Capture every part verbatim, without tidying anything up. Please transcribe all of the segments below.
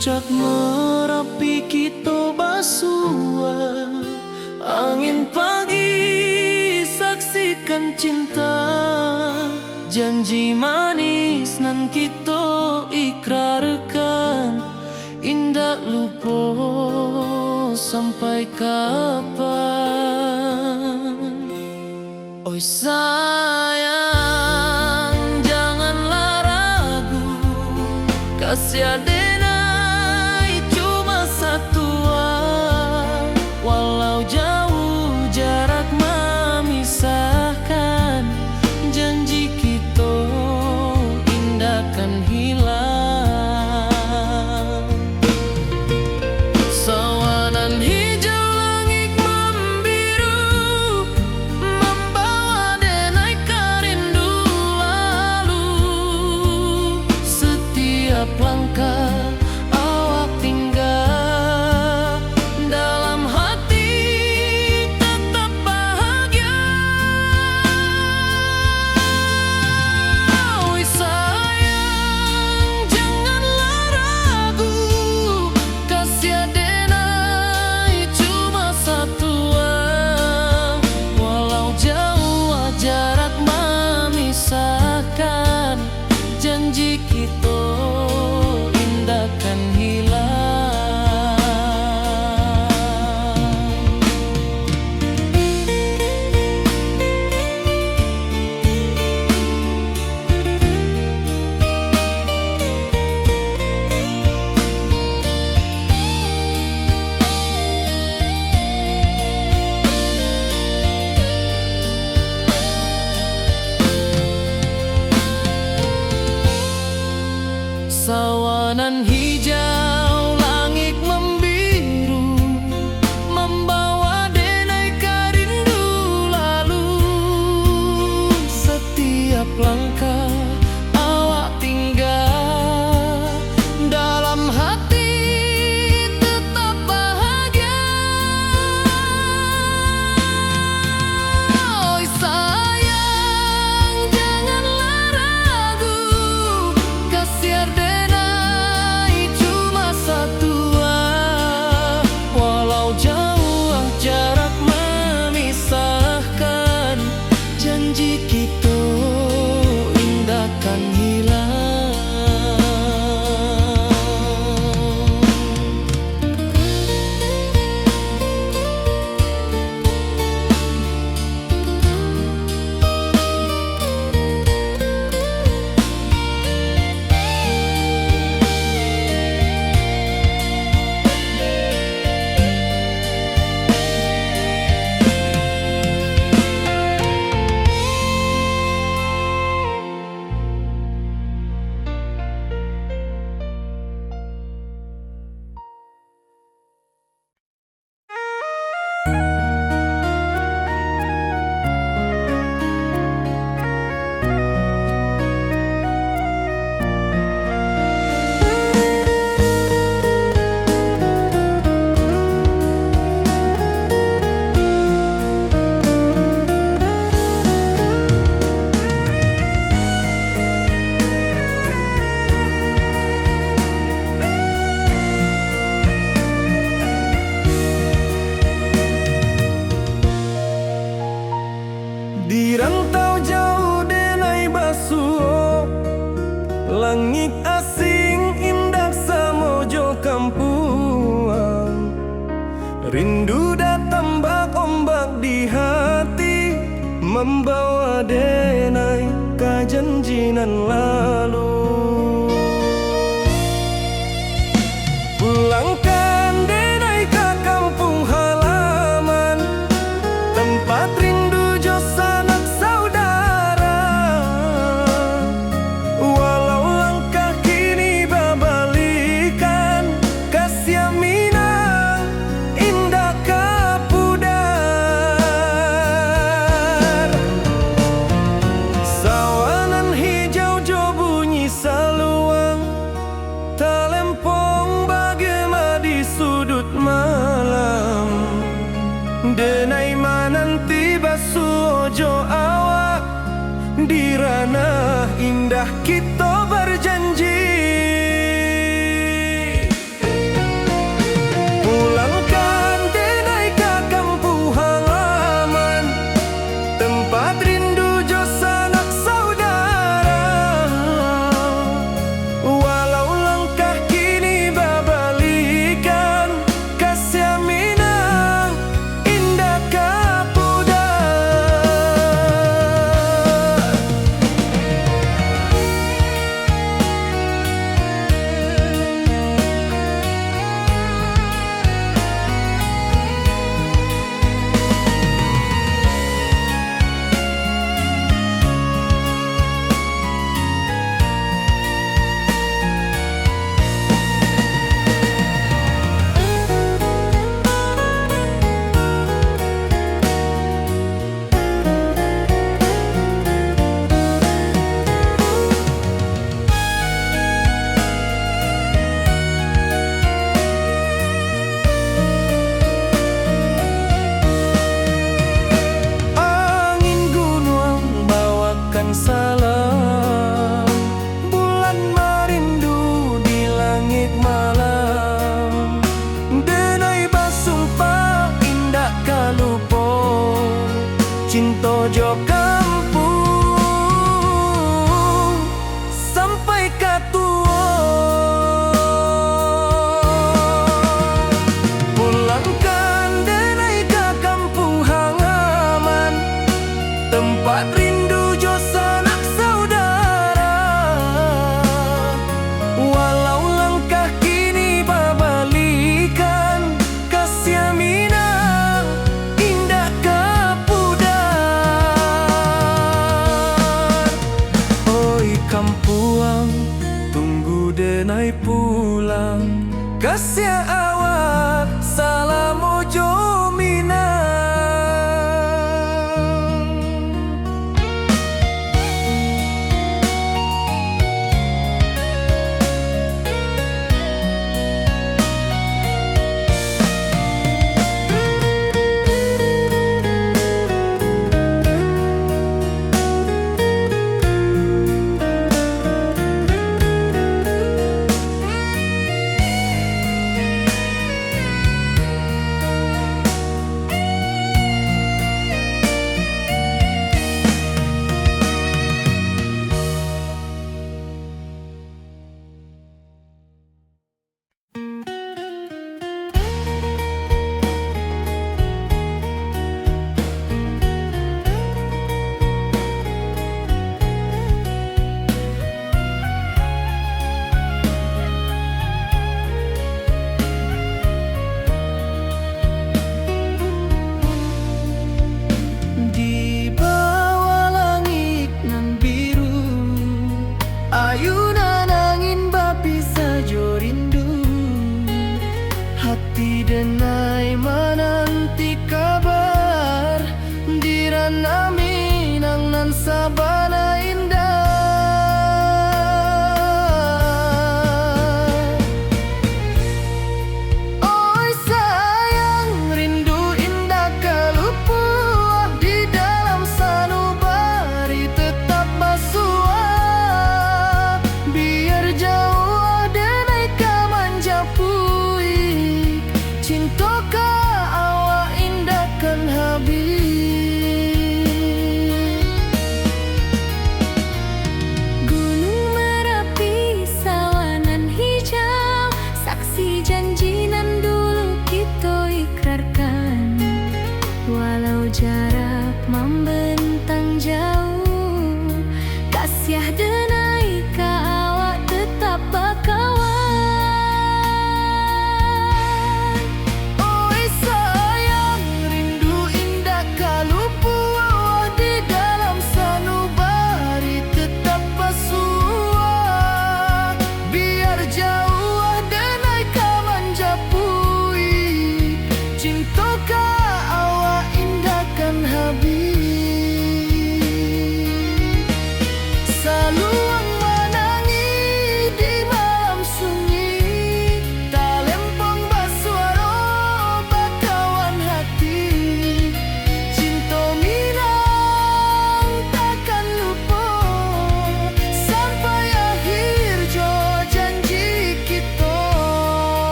Puncak Marapi kito basua, angin pagi saksikan cinta, janji manis nan kito ikrarkan, indak lupo sampai kapan. Oi sayang, janganlah ragu, kasih adenai cuma satua. Walau jauh jarak mamisahkan, janji kito indak kan hilang. Sawanan hijau langik mambiru, mambawa denai ka rindu lalu. Setiap langkah awak tingga, dalam hati tetap bahagia. Oi sayang, janganlah ragu, kasih adenai cuma satua. Walau jauh jarak mamisahkan, janji kito indak kan hilang. Sawanan hijau langik mambiru, mambawa denai ka rindu lalu. Setiap langkah awak tingga, dalam hati tetap bahagia. Oi sayang, janganlah ragu, kasih adenai cuma satua. Walau jauh jarak mamisahkan, janji kito indak kan hilang. Di rantau jauah denai basuo, langik asing indak samo jo kampuang. Rindu datang bak ombak di hati, mambawa denai ka janji nan lalu. Pulangkan denai ka kampuang halaman, tampat rindu jo sanak saudara. Walau langkah kini babalikan, kasiah minang indak ka pudar. Sawanan hijau jo bunyi saluang, talempong bagema di suduik malam. Denai mananti basuo jo awak, di ranah indah kito bajanji. Cinto jo kampuang sampai ka tuo. Pulangkan denai ka kampuang halaman, tempat rindu jo sanak saudara. Walau langkah kini babalikan, kasiah Minang indak ka pudar. Oi kampuang, tunggu denai pulang, kasiah awak salamo jo Minang. Di bawah langik nan biru, ayunan angin bapisah jo rindu. Hati denai mananti kabar di ranah Minang nan sabana indah. Oi sayang, rindu indak ka lupo, di dalam sanubari tetap basuo. Biar jauah denai ka manjapui, cinto ka awak indak kan habis. Gunuang Marapi, sawah nan hijau, saksi janji nan dulu kito ikrarkan. Walau jarak mambentang jauah, kasiah denai ka awak tetap bakawan. Oi sayang, rindu indak ka lupo, di dalam sanubari tetap basuo. Biar jauah denai ka manjapui, cinto ka awak indak kan habis.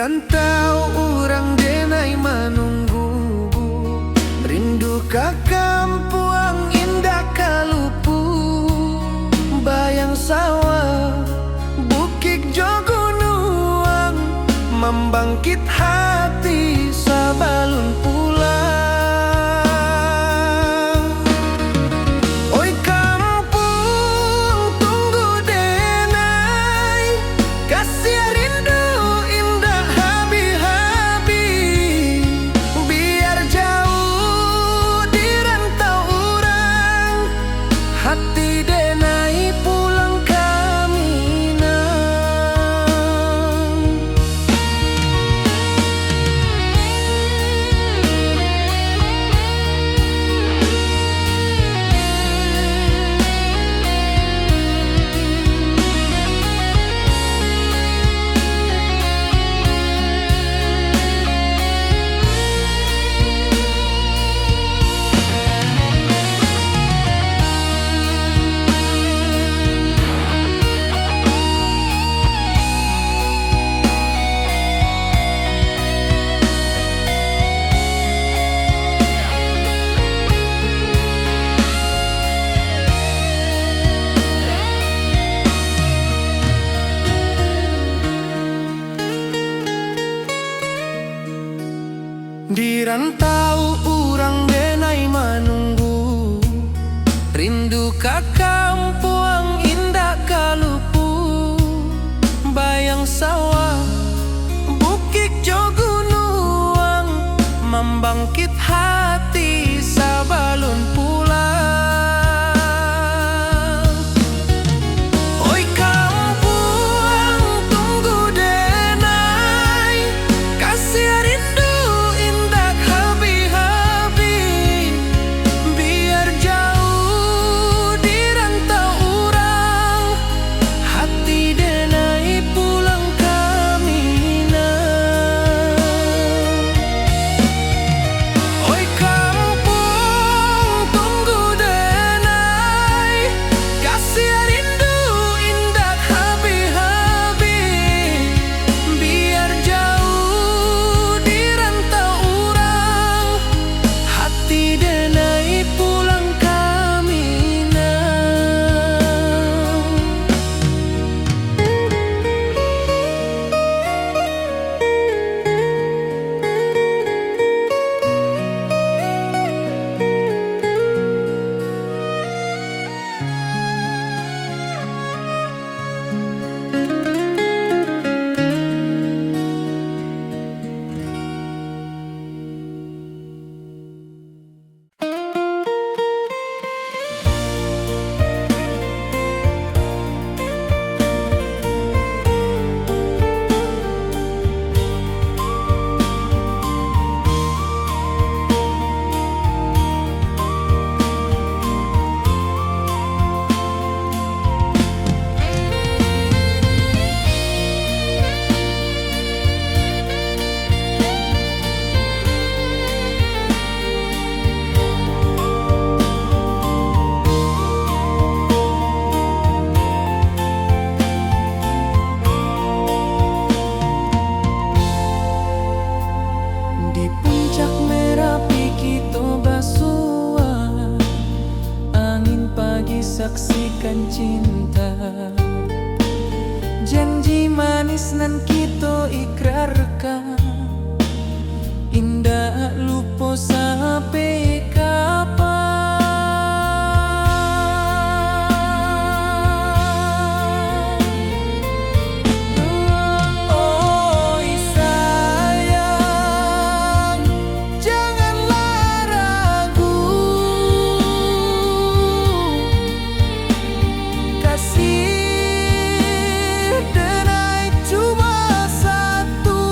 Rantau urang denai manunggu, rindu ka kampuang indak ka lupu. Bayang sawah, bukik jo gunuang, mambangkit hati sabalun pulang. Oi kampuang, tunggu denai, kasiah rindu indak habih-habih. Biar jauh di rantau urang, hati denai pulang ka Minang. Di rantau urang denai manunggu, rindu ka kampuang indak ka lupu. Bayang sawah, bukik jo gunuang, mambangkit hati sabalun pulang. Oi kampuang, tunggu denai, kasiah rindu indak habih-habih. Biar jauh di rantau urang, hati denai pulang ka Minang. Oi kampuang, tunggu denai, kasiah rindu indak habih-habih. Biar jauh di rantau urang, hati denai pulang ka Minang. Di puncak Merapi kito basua, angin pagi saksikan cinta. Janji manis nan kito ikrarkan, indak lupo sampai kapan. Oi sayang, janganlah ragu. Kasih denai cuma satu.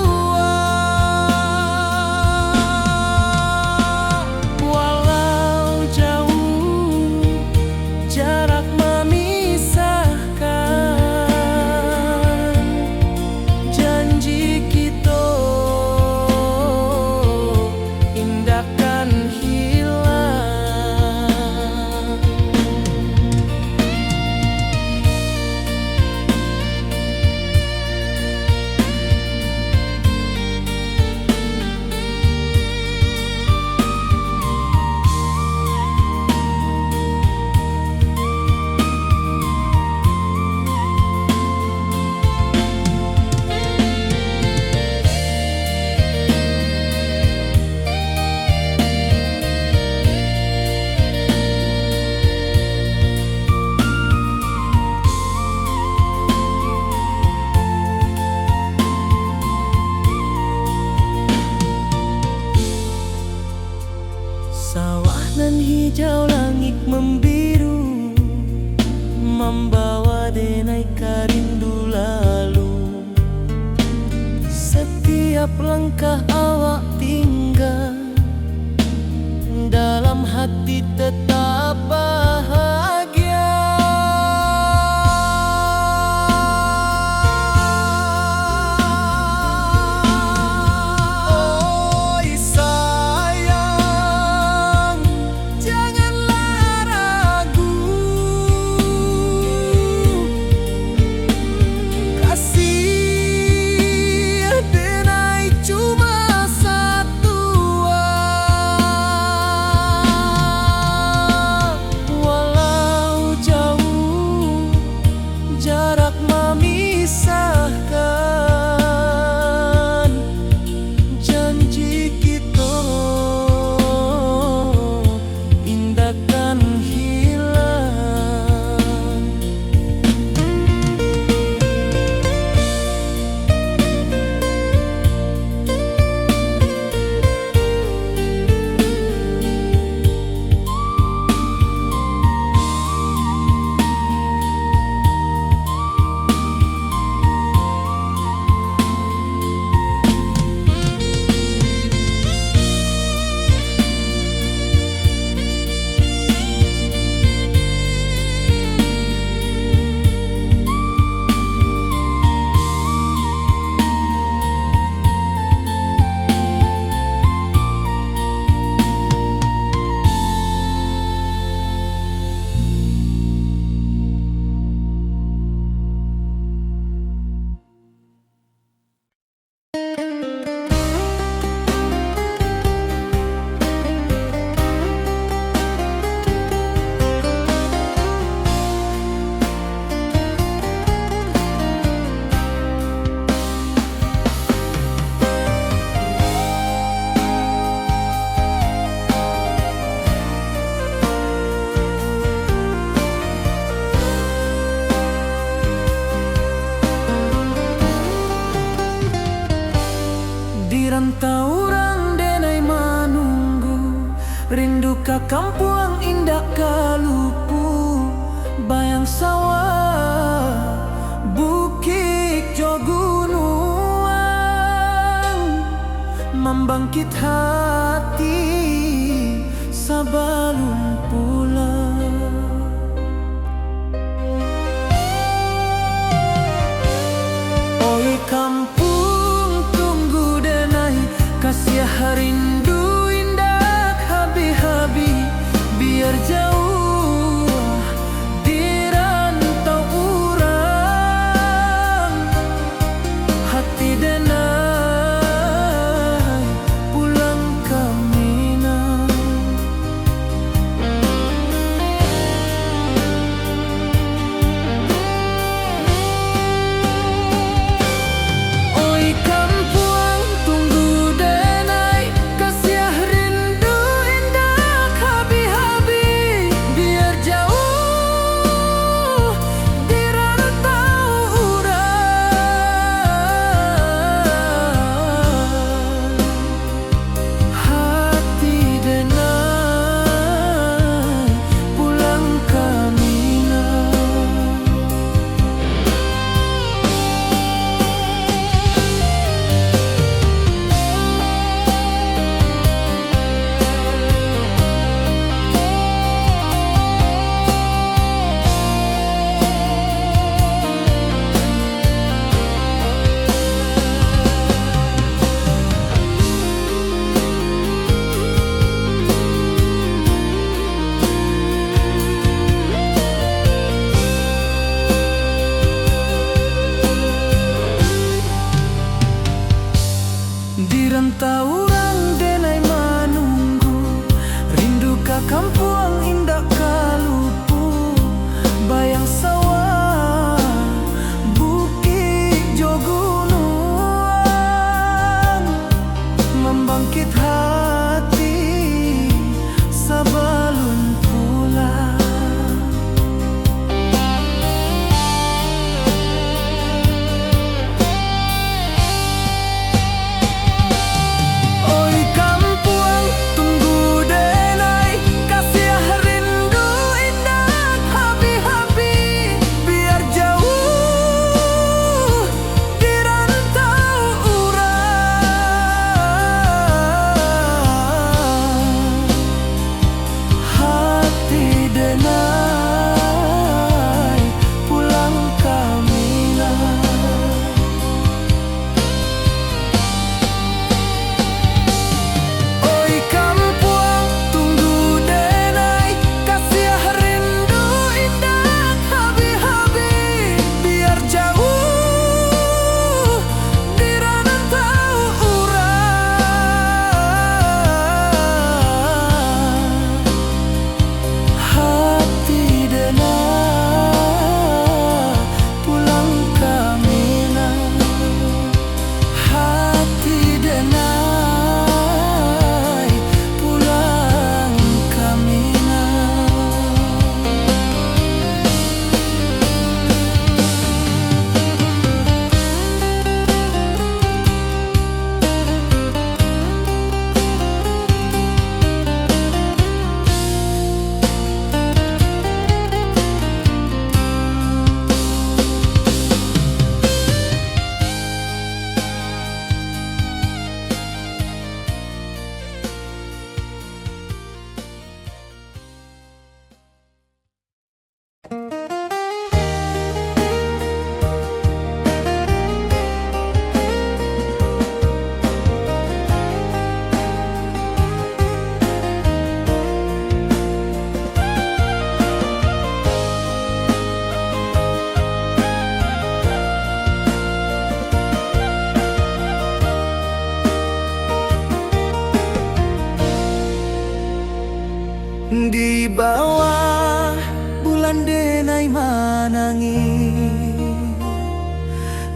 Setiap langkah awak tingga, dalam hati tetap bahagia. Oi sayang, janganlah ragu. Kasih denai cuma satu, ah. Walau jauh jarak mamisahkan, janji kito indak kan hilang. Di rantau urang denai manunggu, rindu ka kampuang indak ka lupu, bayang sawah, bukik jo gunuang, mambangkit hati sabalun pulang. Oi kampuang, tunggu denai, kasiah rindu indak habih-habih, biar jauah di rantau urang, hati denai pulang ka Minang. Oi kampuang, tunggu denai,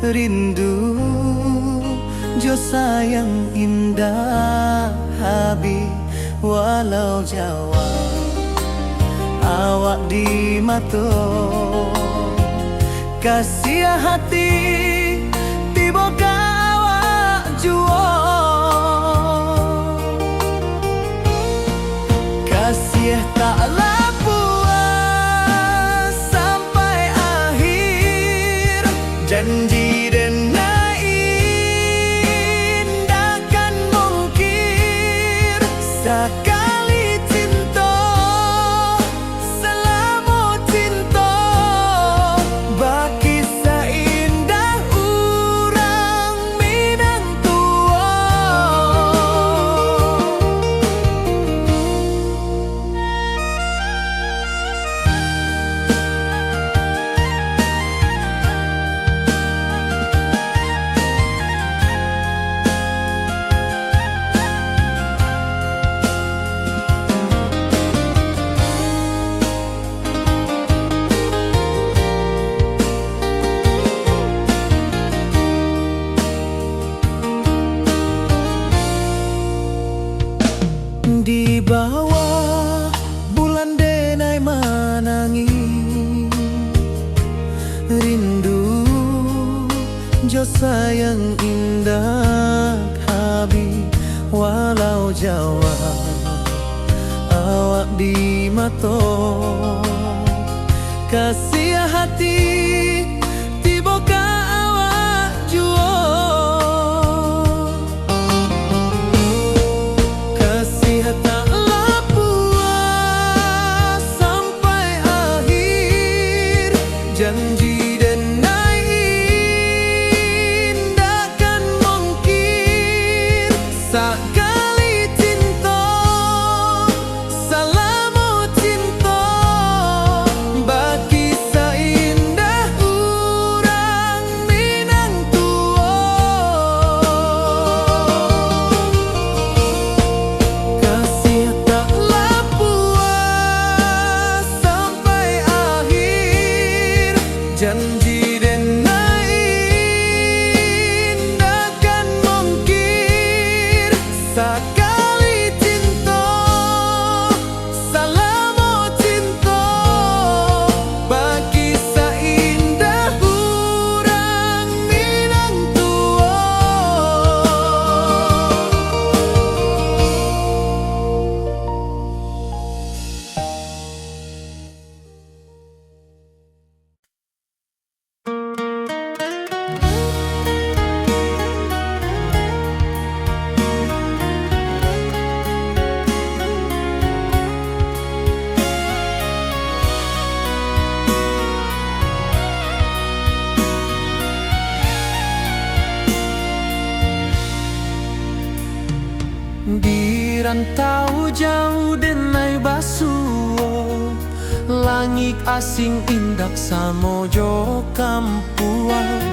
Rindu jo sayang indak habih, walau jauah awak di mato. Kasiah hati tibo ka awak juo. Kasiah taklah puas sampai akhir, janji denai indak kan mungkir. Sakali cinto, salamo cinto, bakisah indah urang Minang tuo. Di bawah bulan denai manangih, rindu jo sayang indak habih, walau jauah awak di mato. Kasiah hati tibo ka awak juo. Kasiah taklah puas sampai akhir, janji denai indak kan mungkir. Sakali cinto, salamo cinto, bakisah indah urang Minang tuo. Kasiah taklah puas sampai akhir, janji denai indak kan mungkir. Sakali cinto, salamo cinto, bakisah indah urang Minang tuo. Di rantau jauah denai basuo, langik asing indak samo jo kampuang.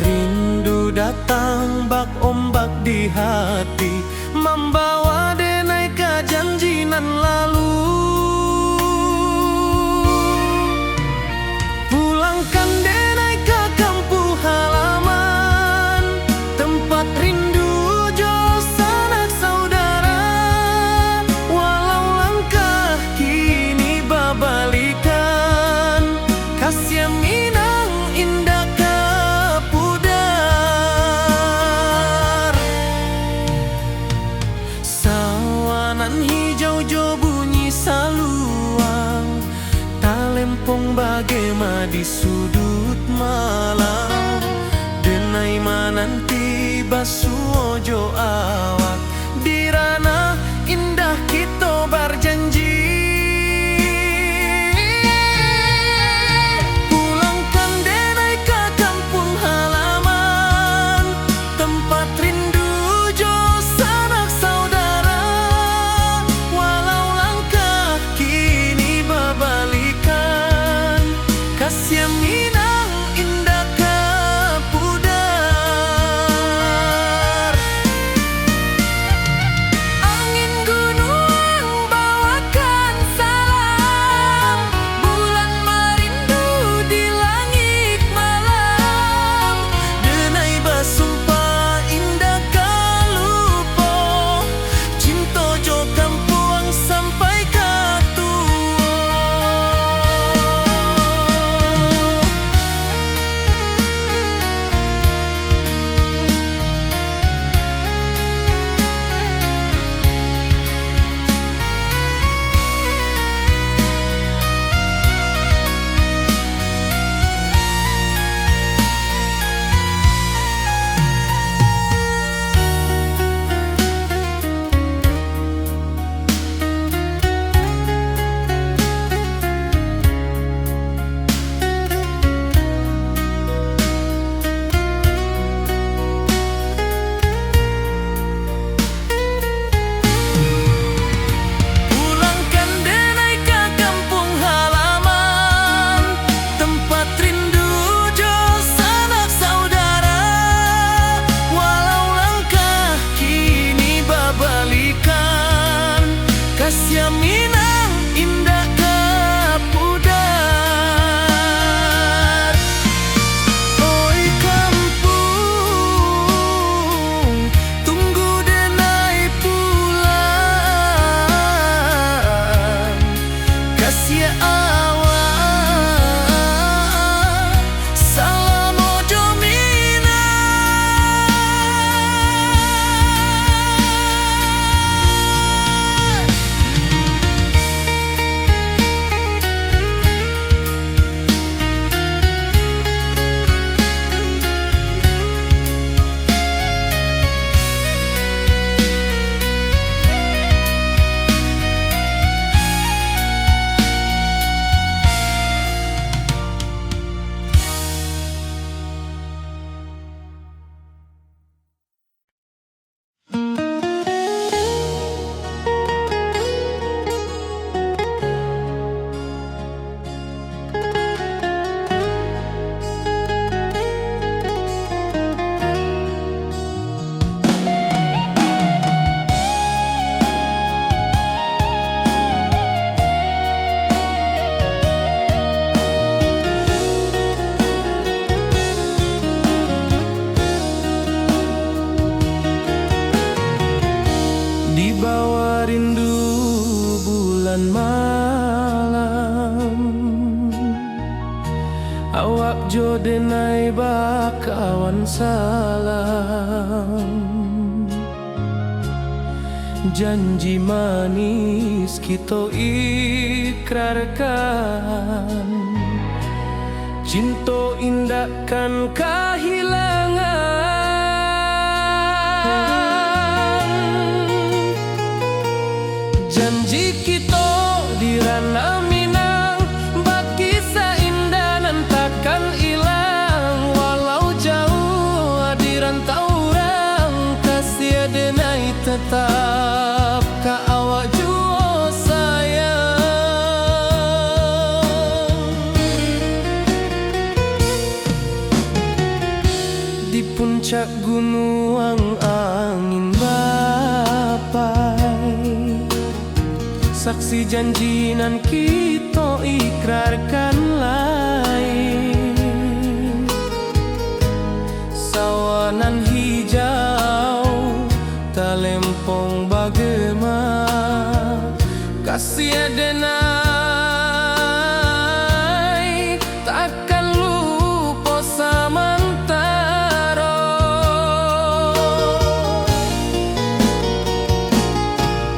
Rindu datang bak ombak di hati, mambawa denai ka janji nan lalu. Pulangkan denai ka kampuang halaman, tempat rindu jo sanak saudara. Walau langkah kini babalikan, kasiah Minang indak ka pudar. Sawah nan hijau jo bunyi saluang, talempong bagema di suduik malam. Denai mananti basuo jo awak, di ranah indah kito barjanji. Pulangkan denai ka kampuang halaman, tempat rindu jo sanak saudara. Walau langkah kini babalikan, kasiah Minang indak ka pudar. Denai bakawan salam, janji manis kito ikrarkan, cinto indak kan kahilangan. Janji kito di Ranah Minang, bakisah indah nan takkan ilang. Walau jauah di rantau urang, kasih denai tetap ka awak juo sayang. Di puncak gunuang angin bapai, saksi janji nan kito ikrarkan lai. Sawah nan hijau, talempong bagema, kasih denai takkan lupo samantaro.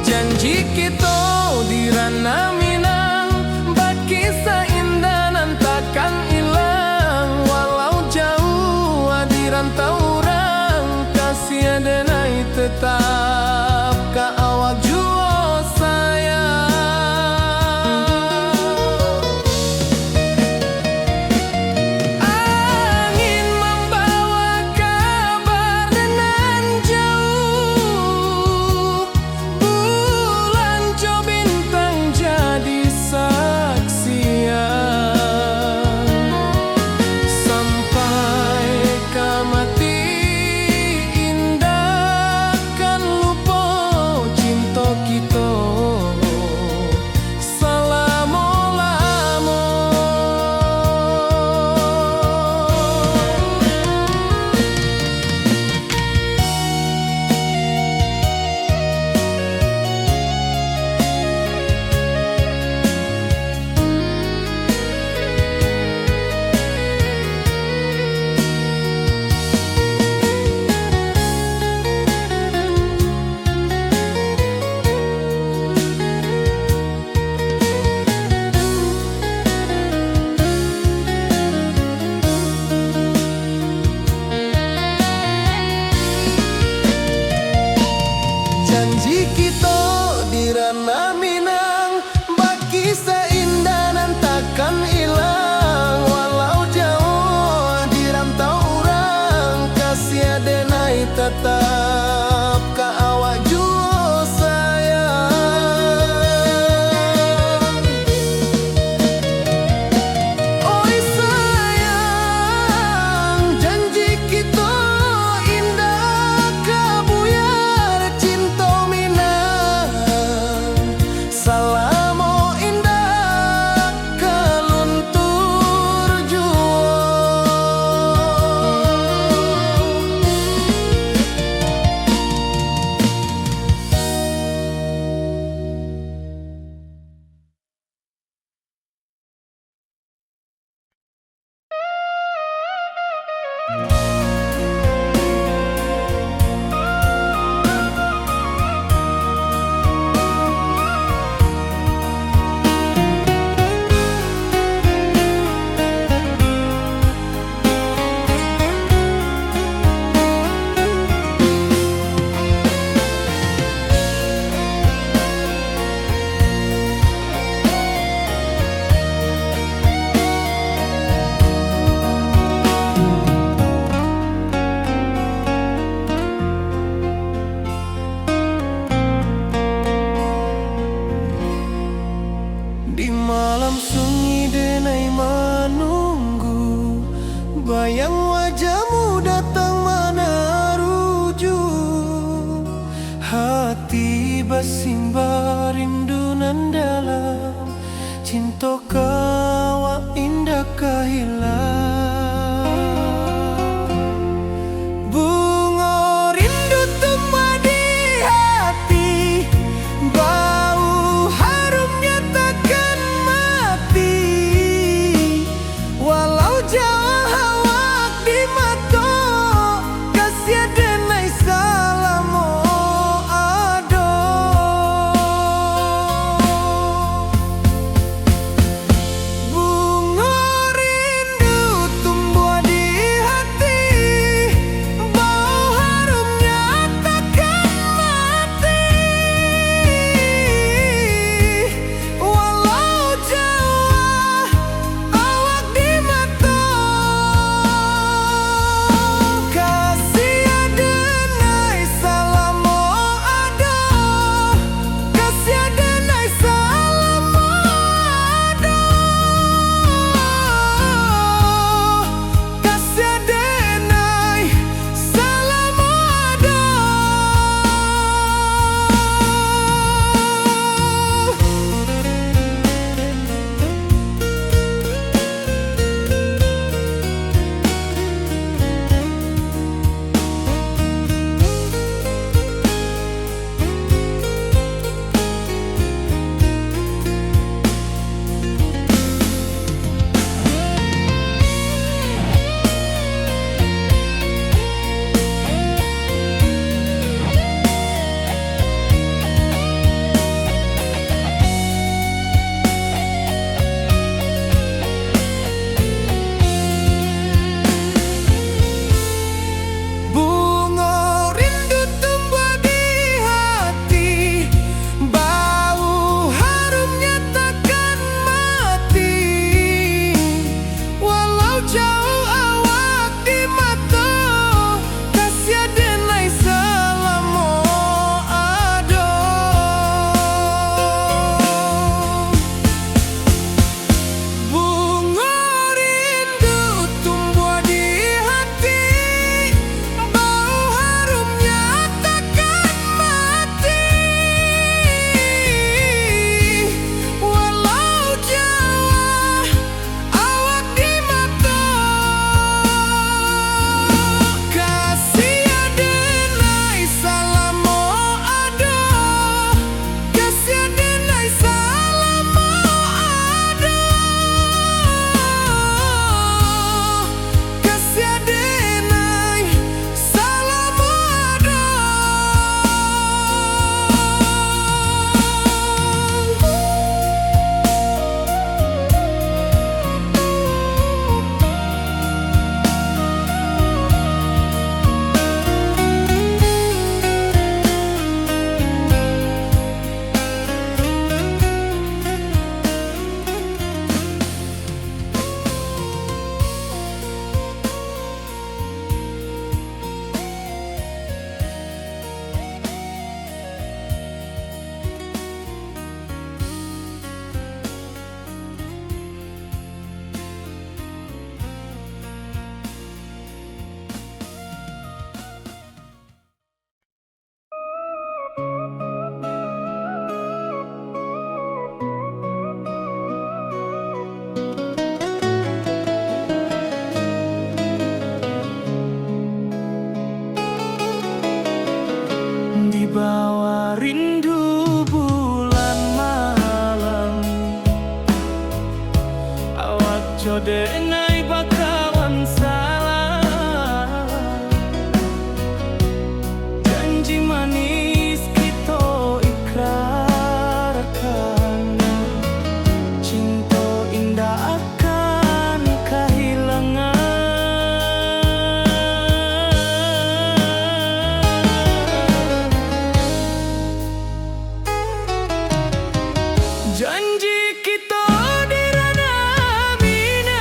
Janji kito di Ranah Minang, bakisah indah nan takkan ilang. Walau jauah di rantau urang, kasih denai tetap ka awak juo sayang. Angin mambawa kabar nan jauah, bulan jo bintang jadi saksian. Sampai ka mati indak kan lupo cinto kito salamo-lamo. Janji kito di Ranah Minang, bakisah indah nan takkan ilang. Walau jauah di rantau urang, kasih denai tatap ka awak juo sayang. Oi sayang, janji kito indak ka buyar, cinto Minang salamo indak ka luntur juo. Di malam sunyi denai manunggu, bayang wajahmu datang manaruju. Hati basimba rindu nan dalam, cinto ka awak indak ka hilang. Bungo rindu tumbuah di hati, bau harumnya takkan mati. Walau jauah hawa Bawa rindu bulan malam, awak jo denai bakawan salam. Janji manis kito ikrarkan, cinto indak akan kahilangan. Janji kito di Ranah Minang,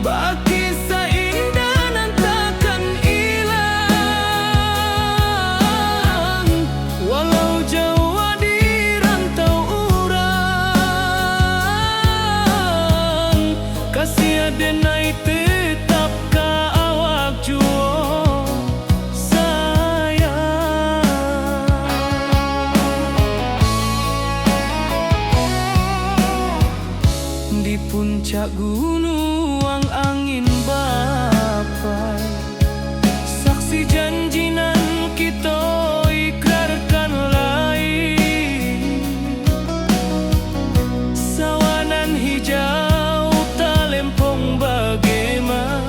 bakisah indah nan takkan ilang. Walau jauah di rantau urang, kasih denai tetap ka awak juo sayang. Di puncak gunuang angin bapai, saksi janji nan kito ikrarkan lai. Sawah nan hijau talempong bagema,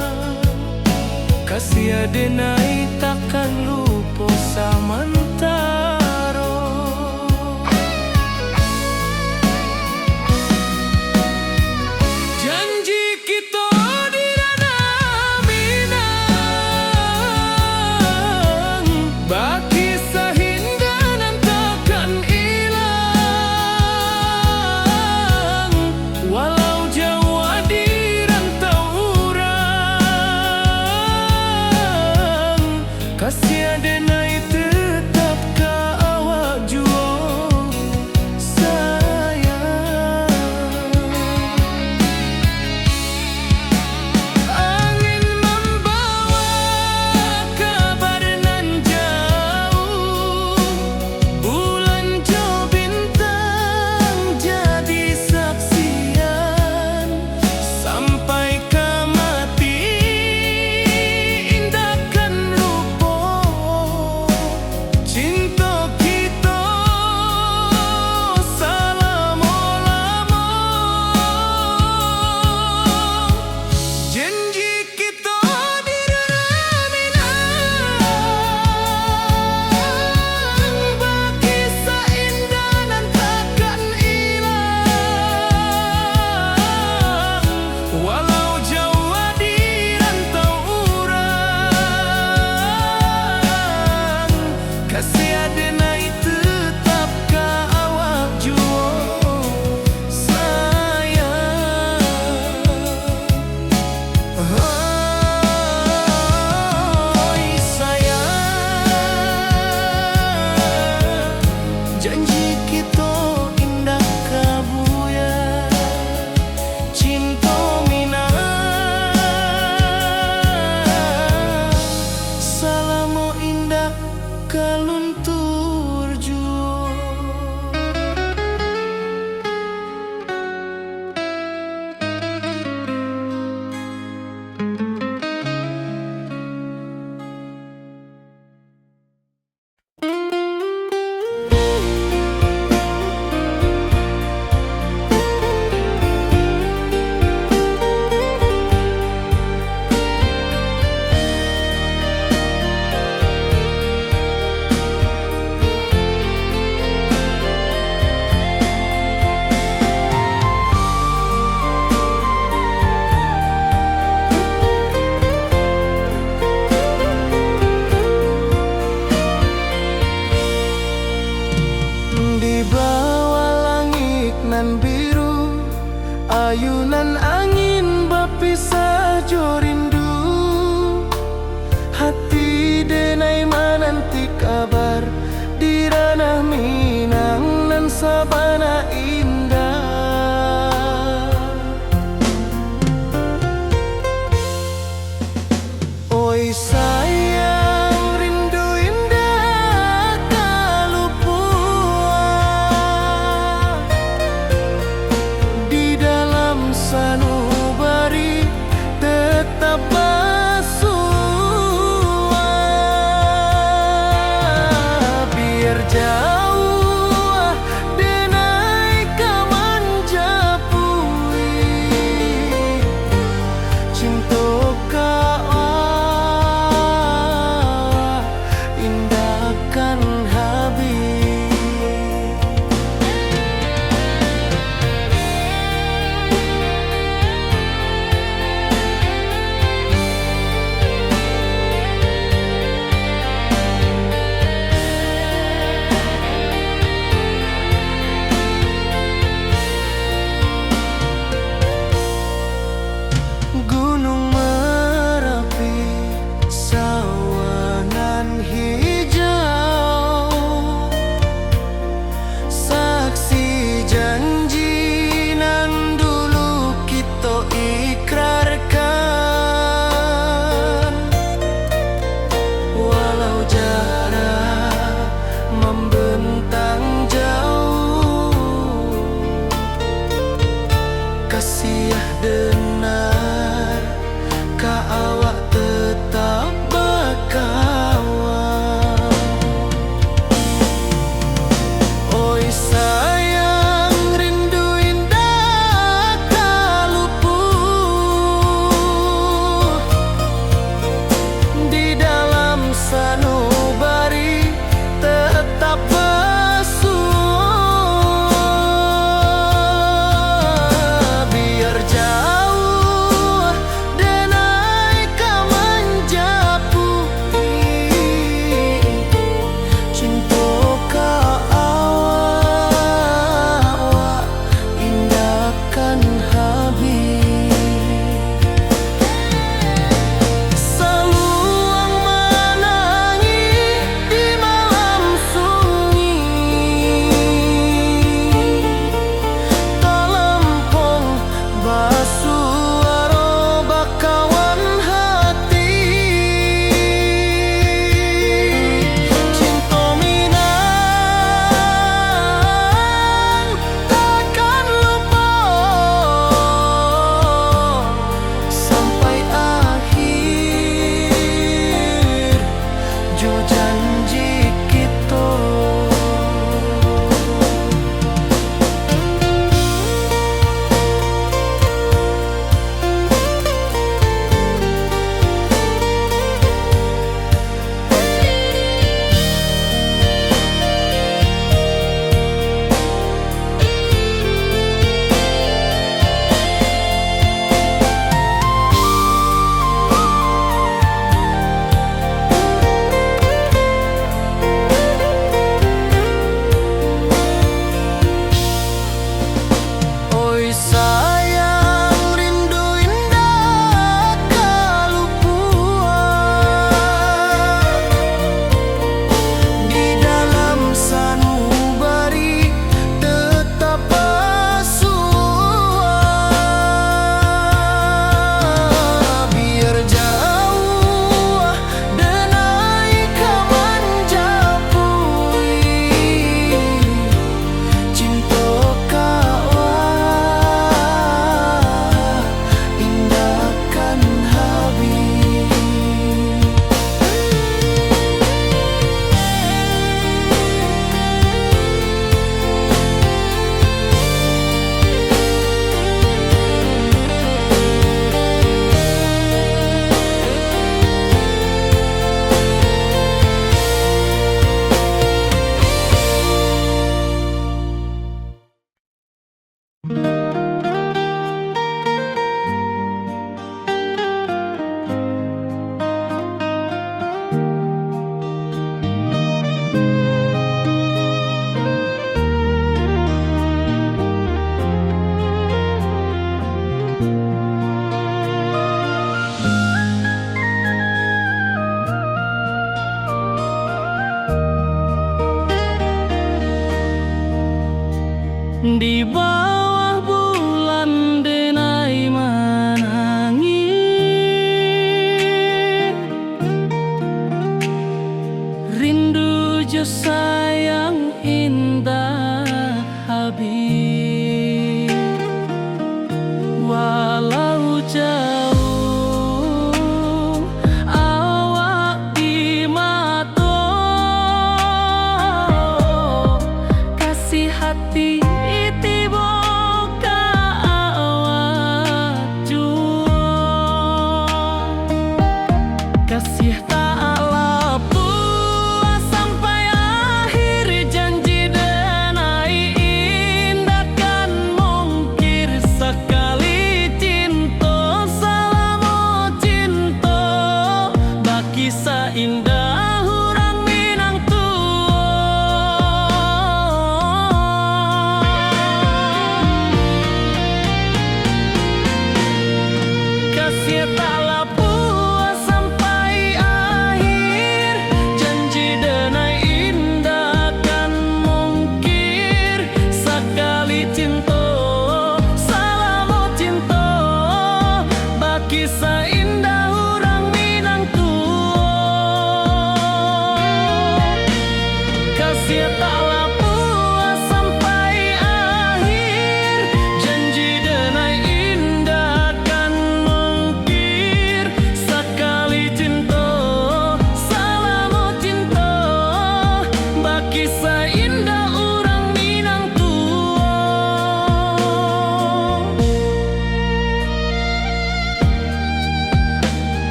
kasih denai takkan lupo samantaro. Janji kito di Ranah Minang, bakisah indah nan takkan ilang. Walau jauah di rantau urang, kasih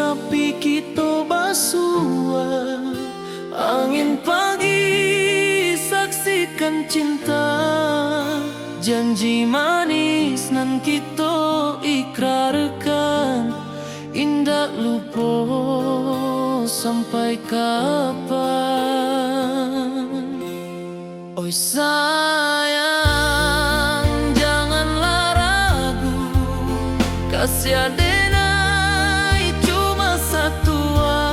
Rapi kito basua, angin pagi saksikan cinta. Janji manis nan kito ikrarkan, indak lupo sampai kapan. Oi sayang, janganlah ragu, kasih adenai cuma satua.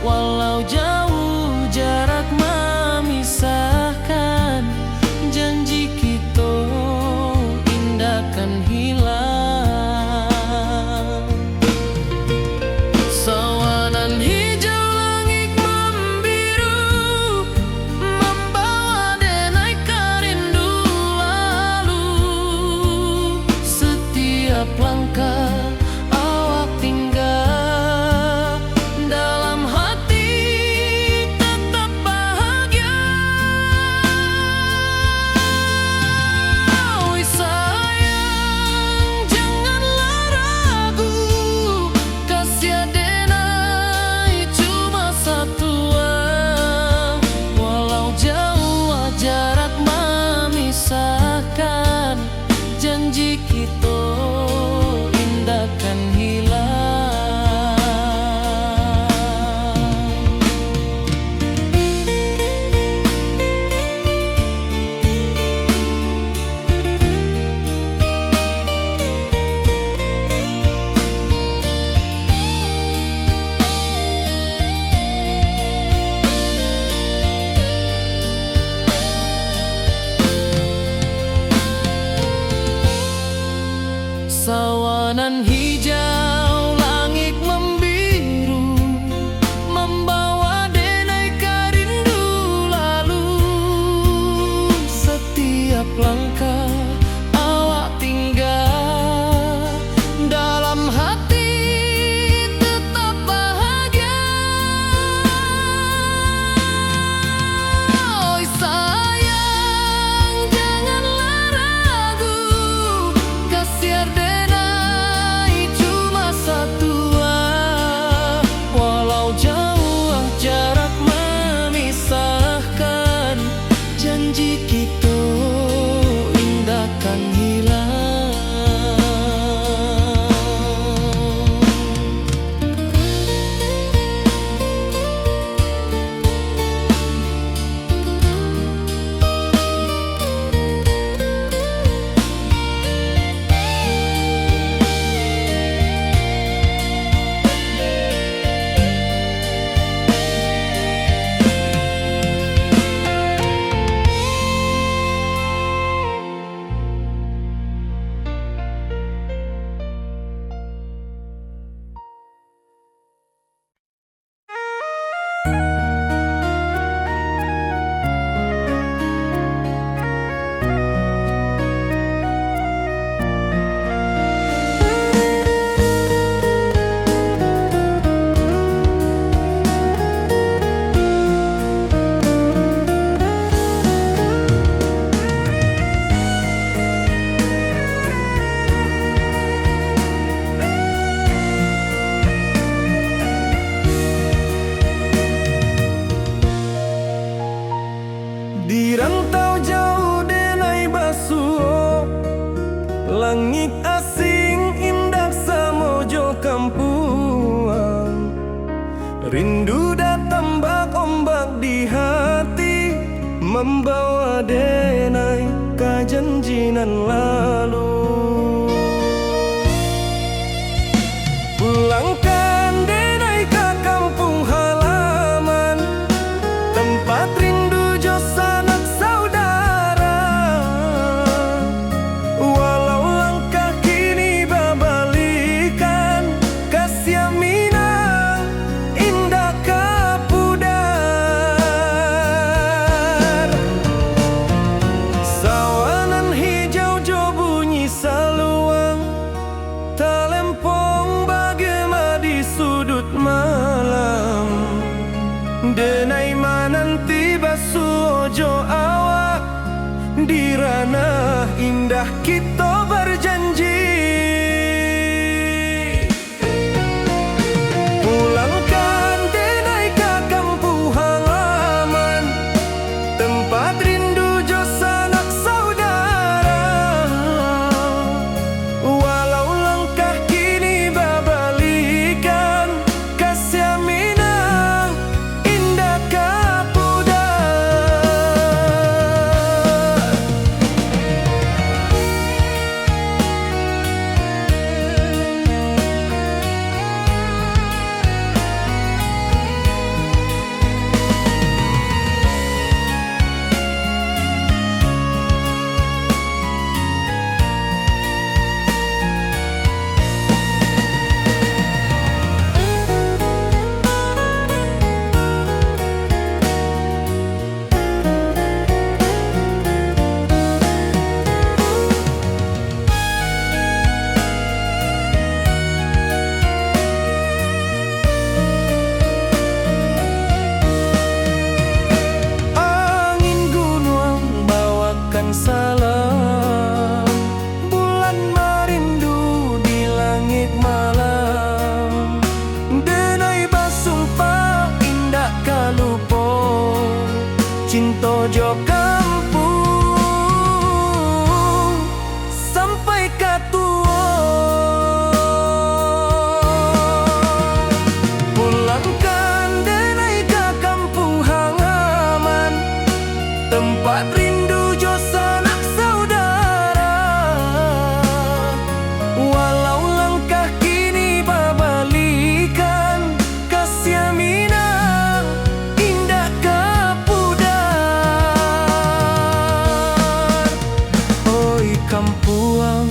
Walau jauh jarak mamisahkan, janji kito indak kan hilang. Sawanan hijau langik mambiru, mambawa denai ka rindu lalu. Setiap langkah awak tingga, dalam hati tetap bahagia. Oi sayang, janganlah ragu, kasih adenai cuma satua. Walau jauh jarak mamisahkan, janji kito indak kan hilang. Sawanan hijau langik mambiru, mambawa denai ka rindu lalu. Setiap langkah awak tingga, dalam hati tetap bahagia. Oi sayang, janganlah ragu, kasih adenai cuma satua. Walau jauh jarak mamisahkan, janji kito indak kan hilang. Di rantau jauah denai basuo, langik asing indak samo jo kampuang. Rindu datang bak ombak di hati, mambawa denai ka janji nan lalu. Pulangkan denai ka kampuang halaman, tampat rindu jo sanak saudara. Walau langkah kini babalikan, kasiah minang indak ka pudar. Sawanan hijau jo bunyi saluang, talempong bagema di suduik malam. Denai mananti basuo jo awak, di ranah indah kito bajanji. jo kampuang sampai ka tuo. Pulangkan denai ka kampuang halaman, tempat rindu jo sanak saudara. Walau langkah kini babalikan, kasiah Minang indak ka pudar. Oi kampuang,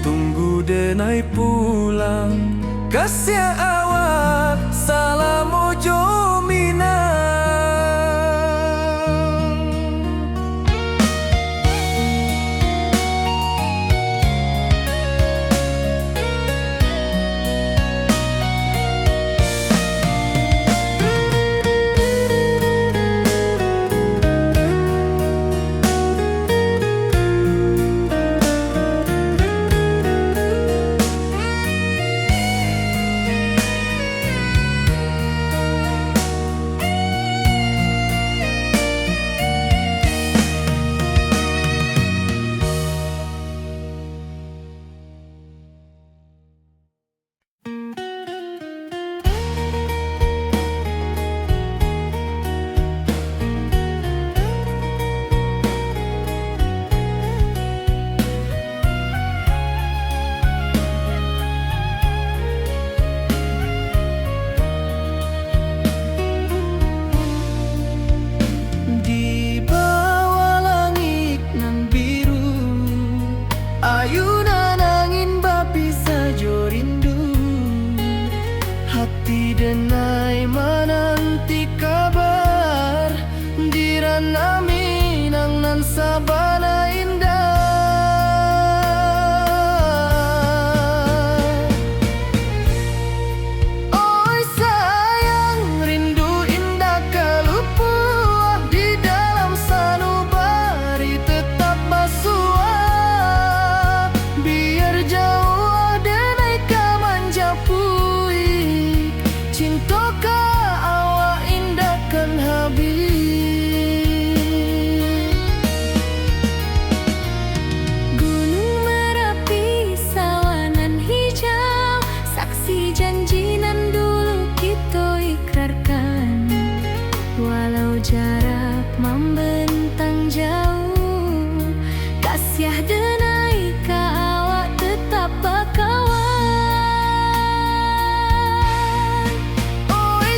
tunggu denai pulang, kasiah awak salamo jo Minang. Di bawah langik nan biru, ayunan angin bapisah jo rindu. Hati denai mananti kabar, di ranah Minang nan sabana indah. Oi sayang, rindu indak ka lupuah, di dalam sanubari tetap basuah. Biar jauah denai ka manjapuik, cinto ka awak indak kan habih. Gunung Marapi, sawah nan hijau, saksi janji nan dulu kito ikrarkan. Walau jarak mambentang jauh, kasiah denai ka awak tetap bakawan. Oi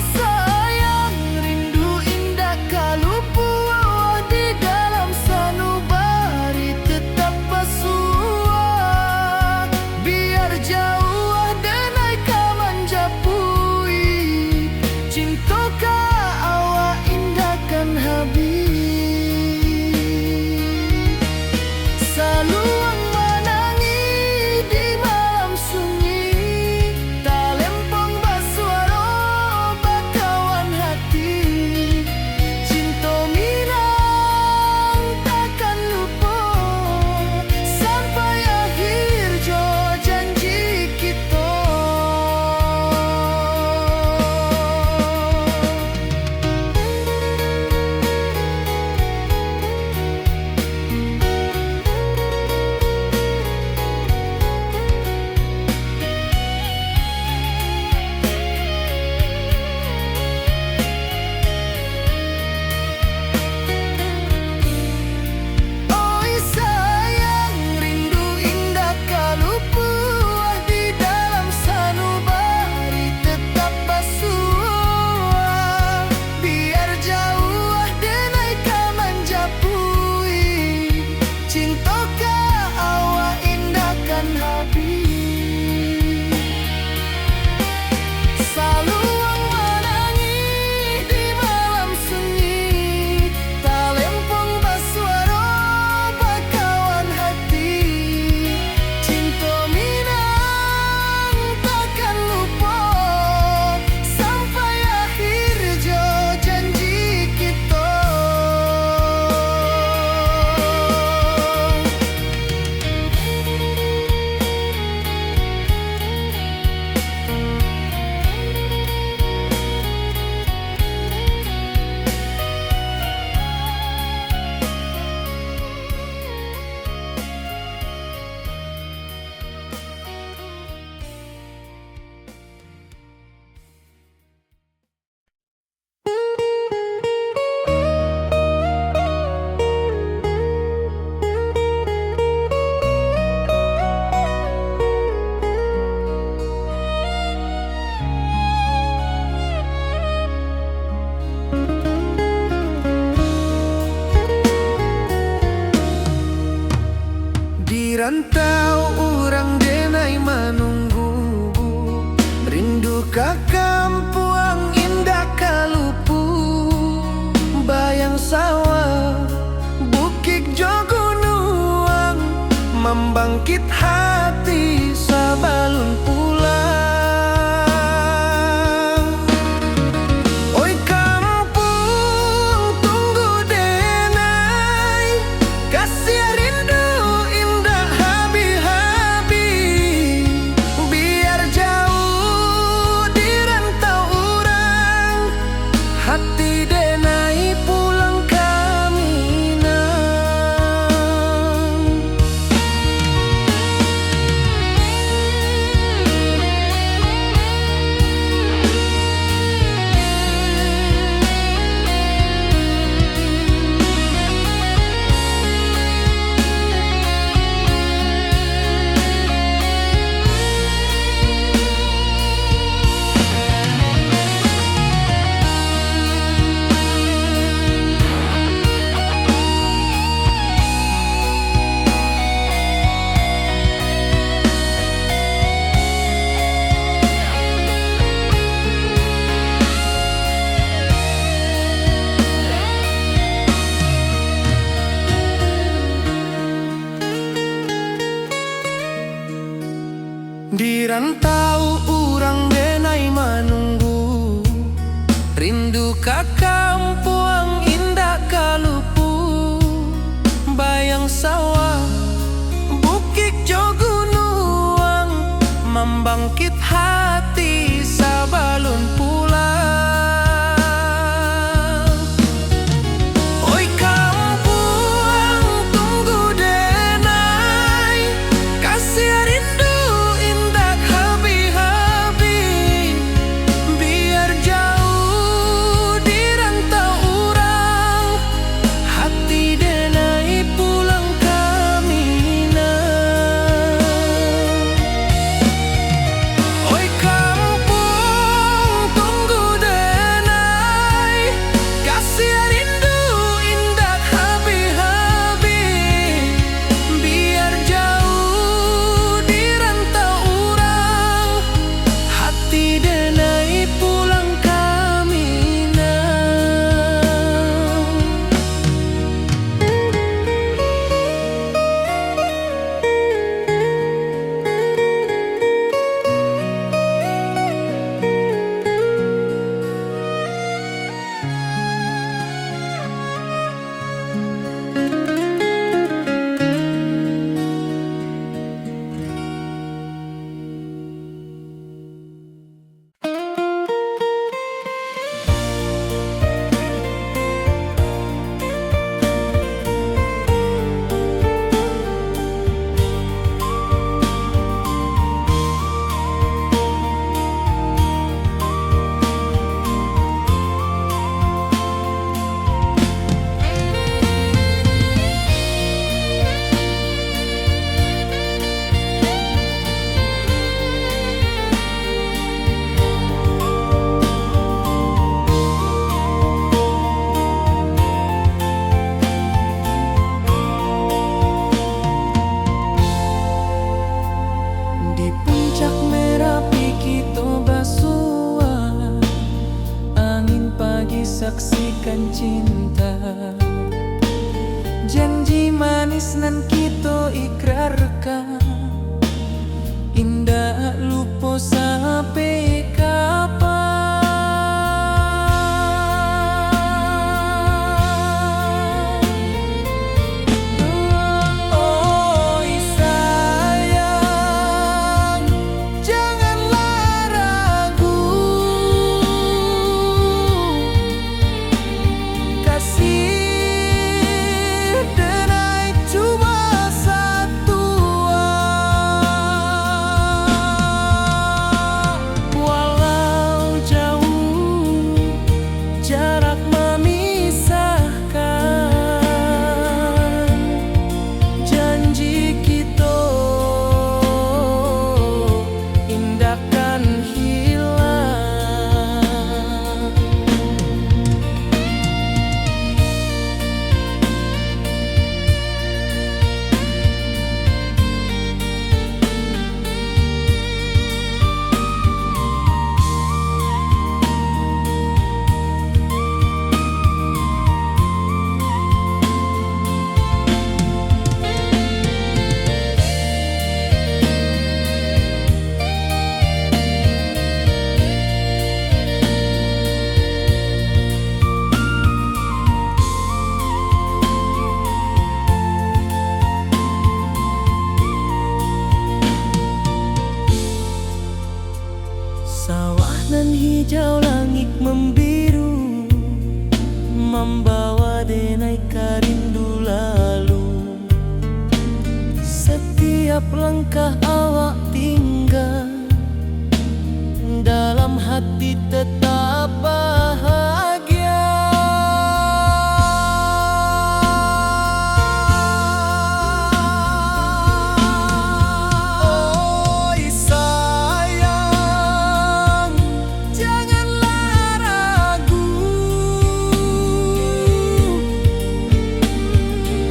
Rantau urang denai manunggu, rindu ka kampuang indak ka lupu. Bayang sawah, bukik jo gunuang, mambangkit hati sabalun pulang. Oi kampuang, tunggu denai, kasiah rindu indak habih-habih. Biar jauh di rantau urang, hati denai pulang ka Minang. Di rantau urang denai manunggu, rindu ka kampuang indak ka lupu. Bayang sawah, bukik jo gunuang, mambangkit hati sabalun pulang. Oi kampuang, tunggu denai, kasiah rindu indak habih-habih. Biar jauh di rantau urang, hati denai pulang ka Minang. Oi kampuang, tunggu denai, kasiah rindu indak habih-habih. Biar jauh di rantau urang, hati denai pulang ka Minang. Di puncak Merapi kito basuo, angin pagi saksikan cinta. Janji manis nan kito ikrarkan, indak lupo sampai kapan. Oi sayang, janganlah ragu. Kasih denai cuma satua. Langik mambiru, mambawa denai ka rindu lalu. Satiap langkah awak tingga, dalam hati tetap bahagia. Oi sayang, janganlah ragu.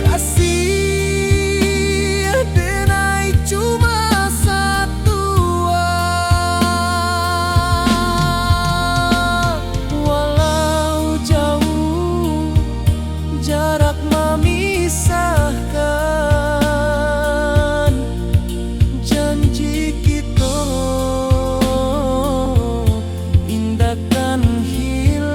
Kasih denai cuma satu, ah. Walau jauh jarak mamisahkan, janji kito indak kan hilang.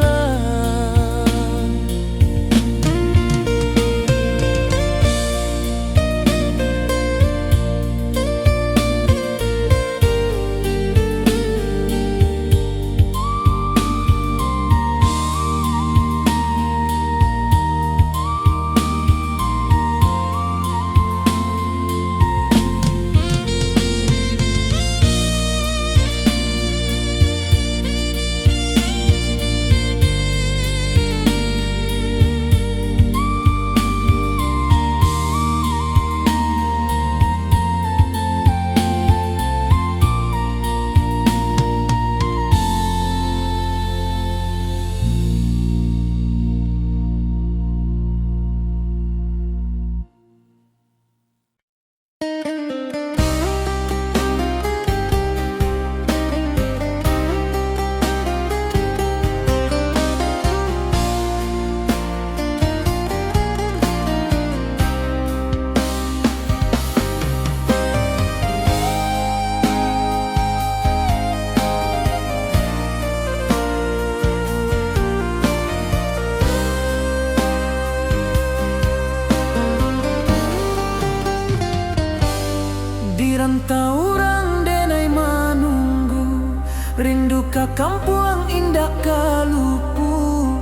Di rantau urang denai manunggu, rindu ka kampuang indak ka lupu,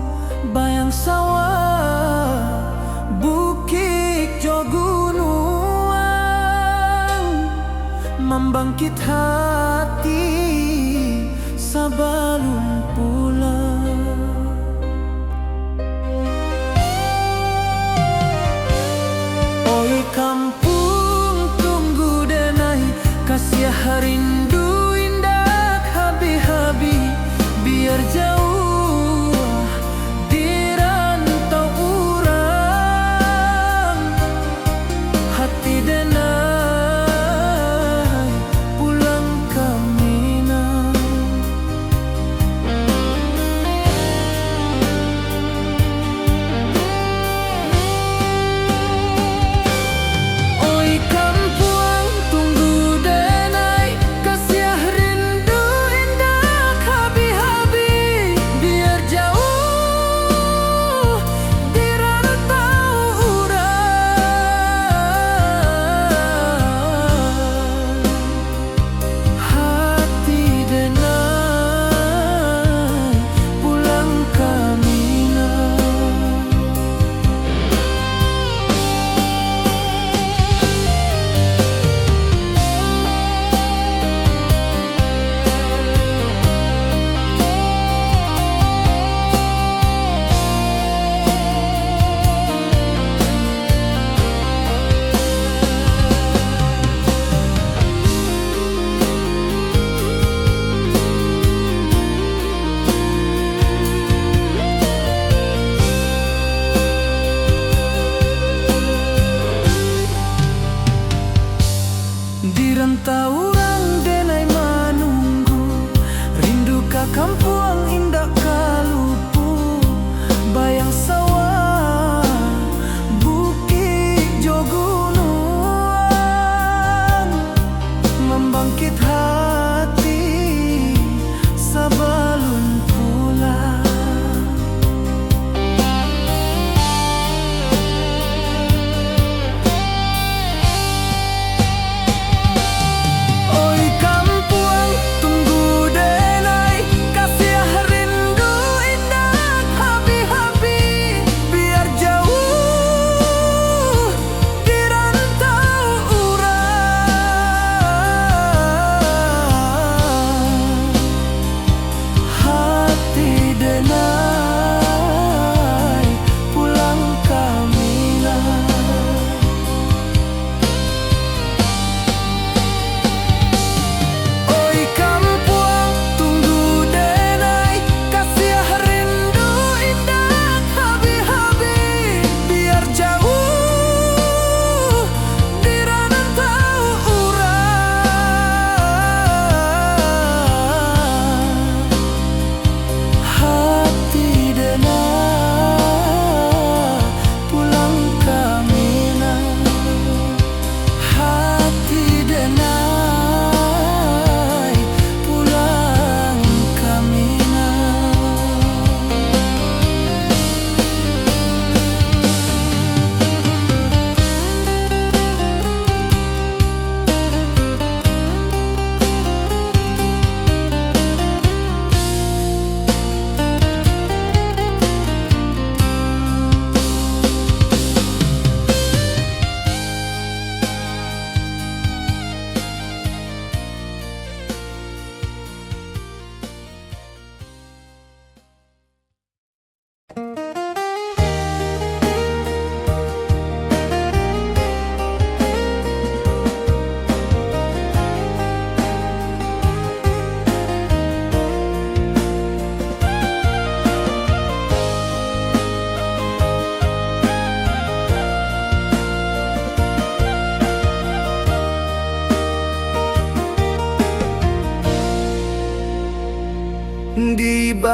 bayang sawah, bukik jo gunuang, mambangkit hati sabalun pulang. Oi kampuang, tunggu denai, kasiah rindu indak habih-habih, biar jauah di rantau urang, hati denai pulang ka Minang.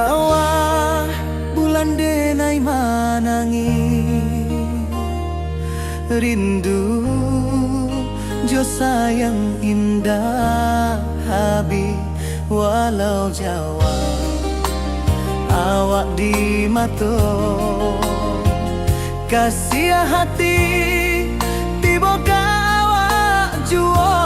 Awak bulan denai manangih, rindu jo sayang indak habih, walau jauah awak di mato. Kasiah hati tibo ka awak juo.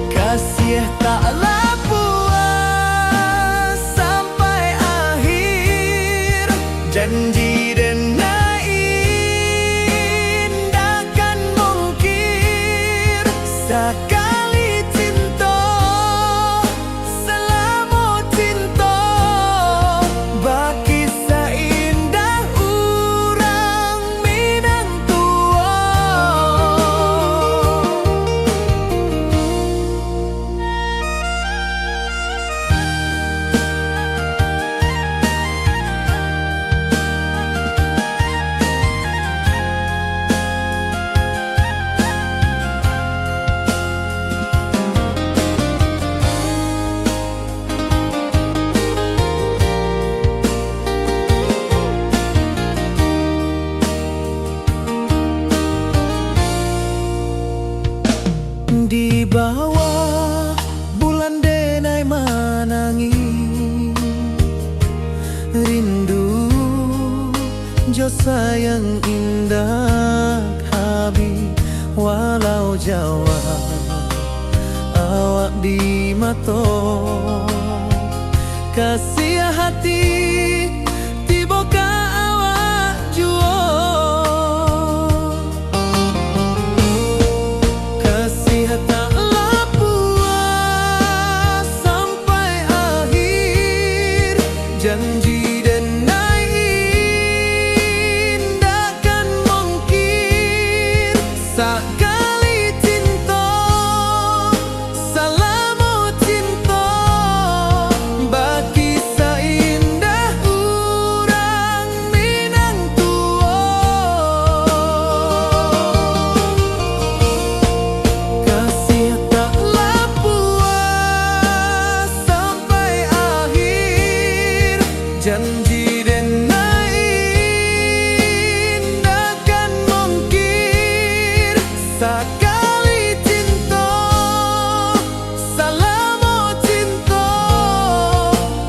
Kasiah taklah puas sampai akhir. Janji denai indak kan mungkir. Sakali cinto, salamo cinto, bakisah indah urang Minang tuo. Di bawah bulan denai manangih, rindu jo sayang indak habih, walau jauah awak di mato. Kasiah hati tibo ka awak juo. Kasiah taklah puas sampai akhir. Janji denai indak kan mungkir. Sakali cinto, salamo cinto, bakisah indah urang Minang tuo. Kasiah taklah puas sampai akhir. Janji denai indak kan mungkir. Sakali cinto, salamo cinto,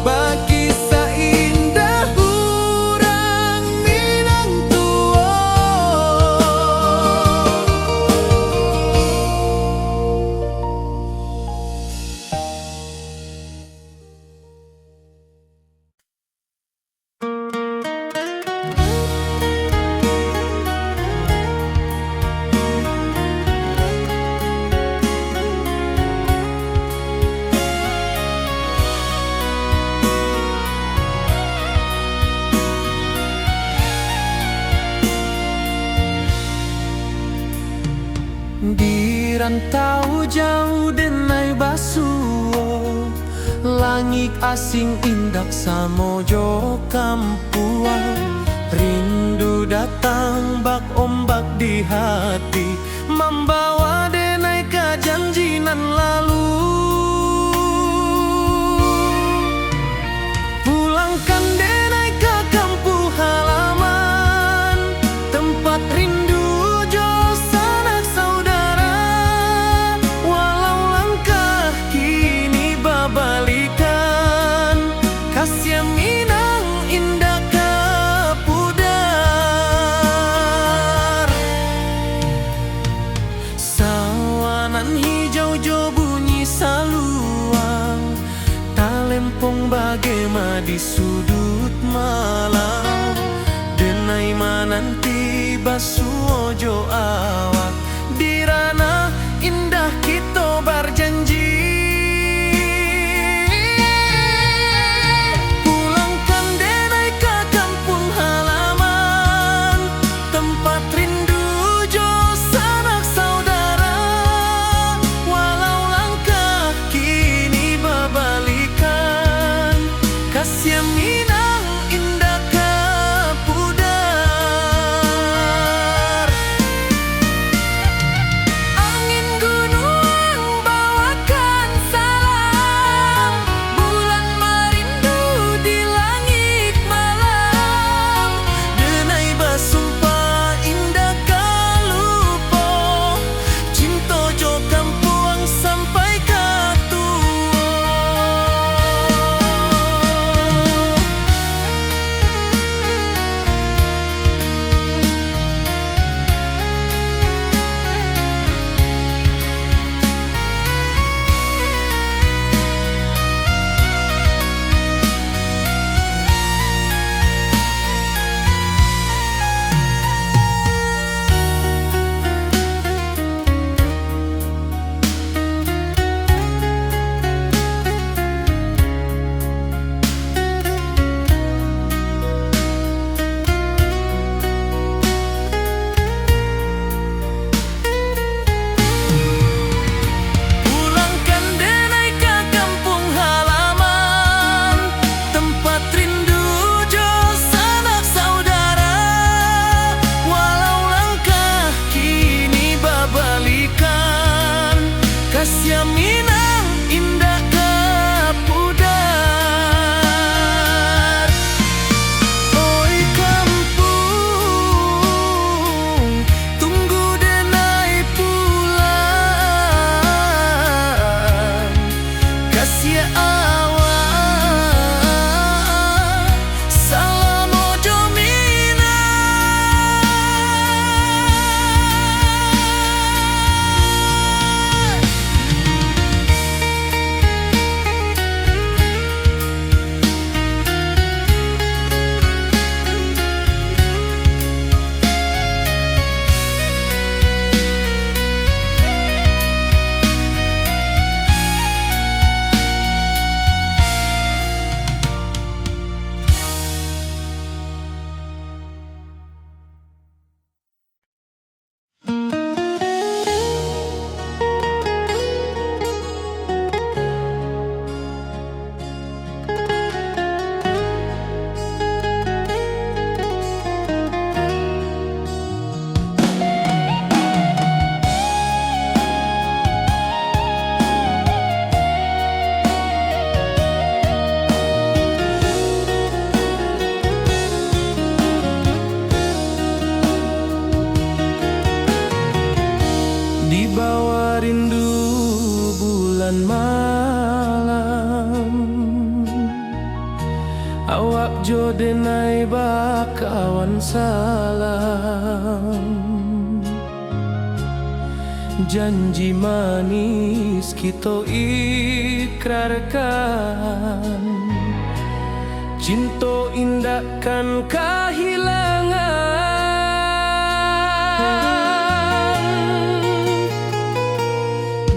bakisah indah urang Minang tuo. Di rantau jauah denai basuo, langik asing indak samo jo kampuang. Rindu datang bak ombak di hati, mambawa denai ka janji nan lalu. Pulangkan denai ka kampuang halaman, tempat rindu jo sanak saudara. Walau langkah kini babalikan, kasiah Minang indak ka pudar. Sawah nan hijau jo bunyi saluang, talempong bagema di suduik malam. Denai mananti basuo jo awak, di ranah indah kito barjanji. Pulangkan denai ka kampuang halaman, tempat rindu jo sanak saudara. Walau langkah kini babalikan, kasiah Minang indak ka pudar. Siak awak salamo jo Minang. Di bawah rindu bulan malam, awak jo denai bakawan salam. Janji manis kito ikrarkan, cinto indak kan kahilangan.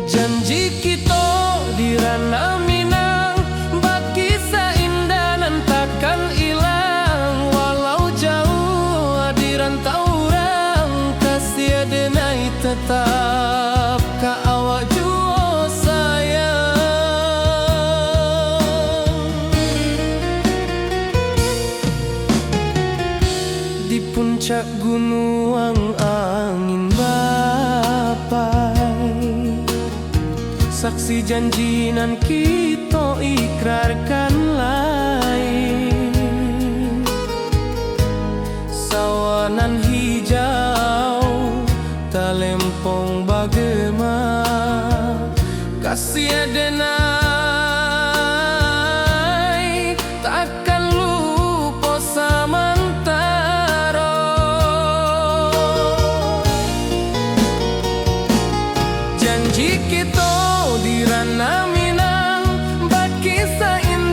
Janji kito di Ranah Minang, bakisah indah nan takkan ilang. Walau jauah di rantau urang, kasih denai tetap ka awak juo sayang. Di puncak gunuang angin bapai, saksi janji nan kito ikrarkan lai. Sawah nan hijau, talempong bagema, kasih denai takkan lupo samantaro. Janji kito di Ranah Minang, bakisah indah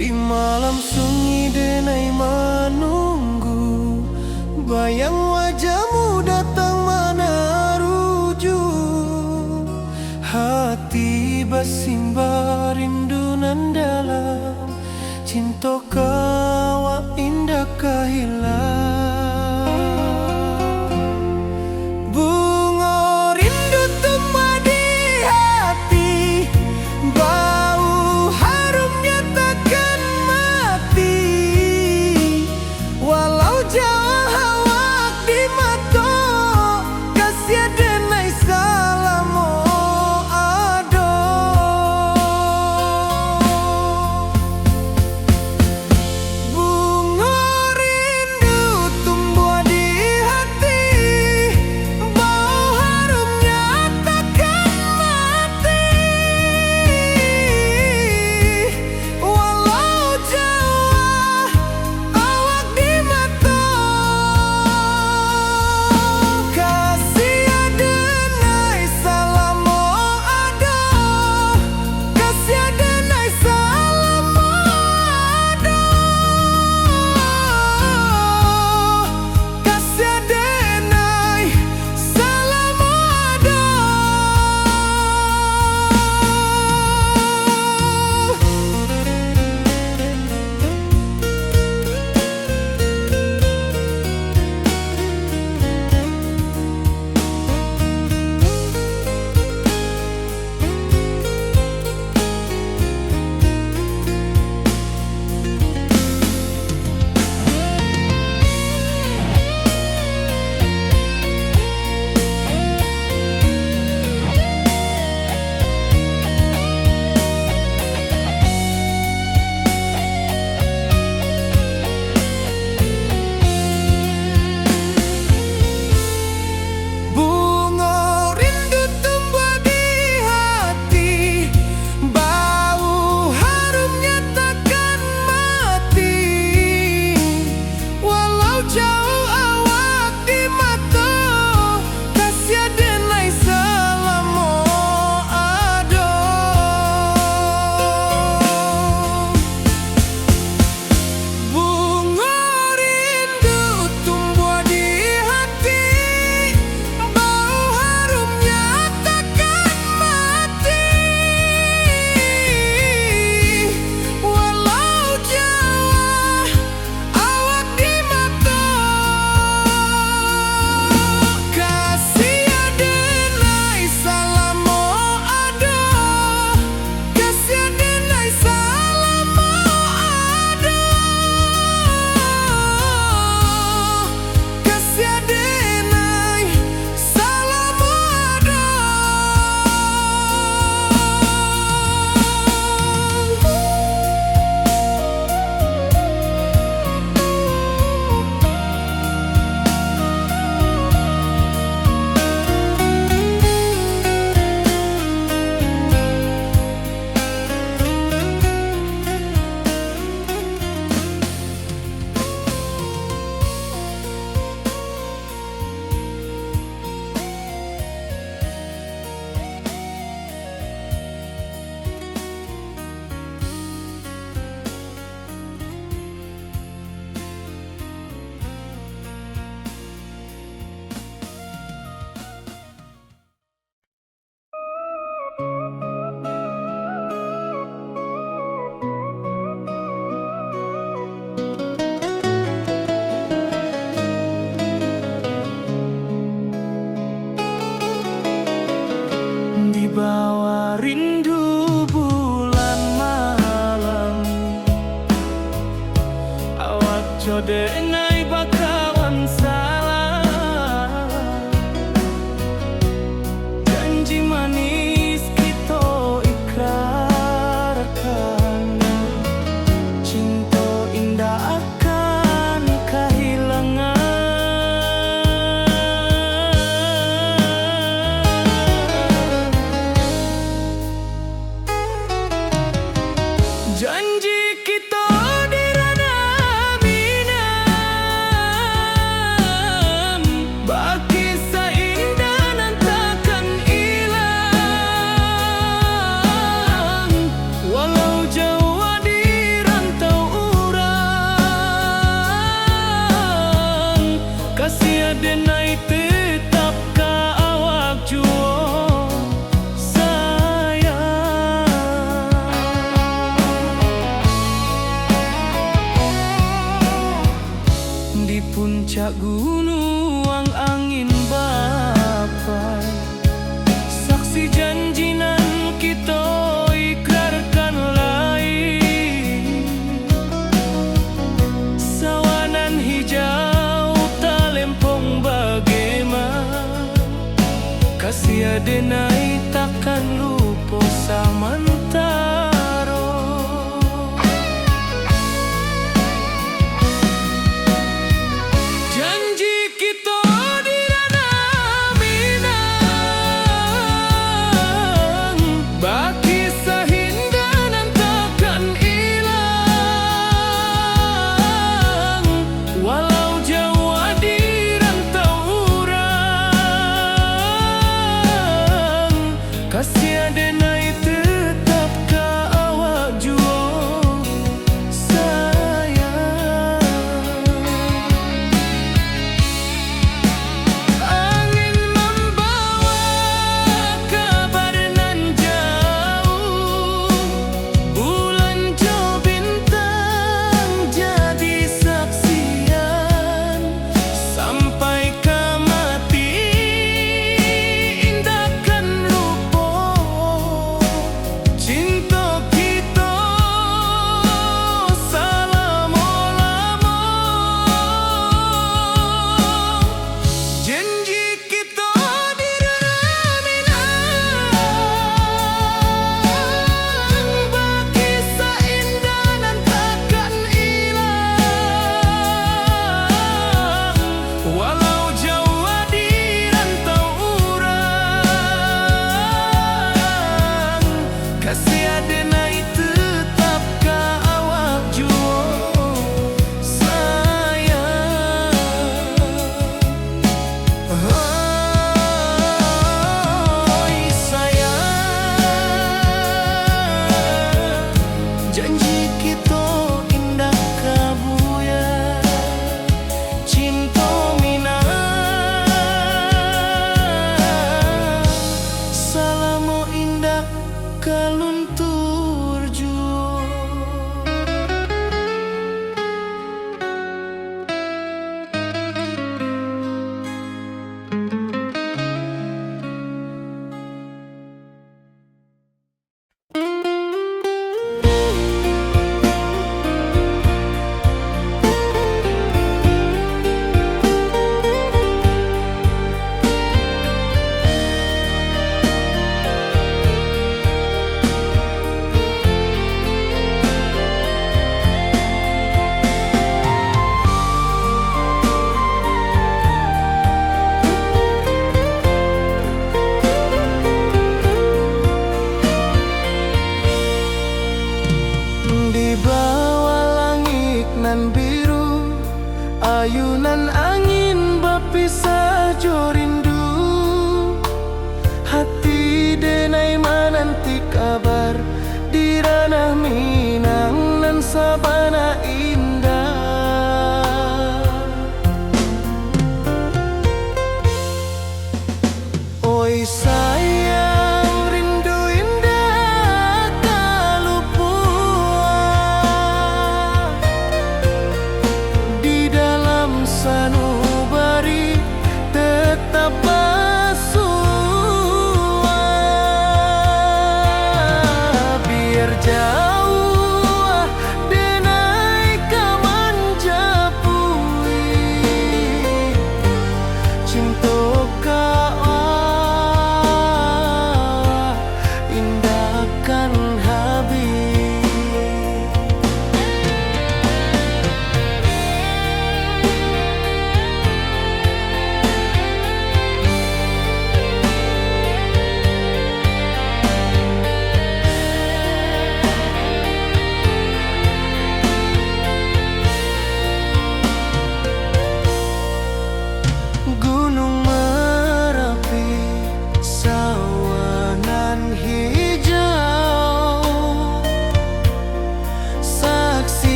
Di malam sunyi denai manunggu, bayang wajahmu datang manaruju. Hati basimba rindu nan dalam, cinto ka awak indak ka hilang. Bungo rindu tumbuah di hati, bau harumnya takkan mati. Walau jauah awak di mato, kasiah denai salamo ado. Bungo rindu tumbuah di hati, bau harumnya takkan mati. Walau jauah awak di mato, kasiah denai salamo ado, kasiah denai salamo ado, kasiah denai salamo ado. Bungo rindu tumbuah di hati, bau harumnya takkan mati. Walau jauah awak di mato, kasiah denai salamo ado. Bungo rindu tumbuah di hati, bau harumnya takkan mati. Walau jauah awak di mato, kasiah denai salamo ado, kasiah denai salamo ado, kasiah denai salamo ado. Di bawah rindu bulan malam, awak co denai bakawan salam. Puncak gunuang angin bapai, saksi janji nan kito ikrarkan lai. Sawah nan hijau talempong bagema, kasih denai takkan lupo samantaro. Janji kito di Ranah Minang, bakisah indah nan takkan ilang. Walau jauah di rantau urang, kasih denai tetap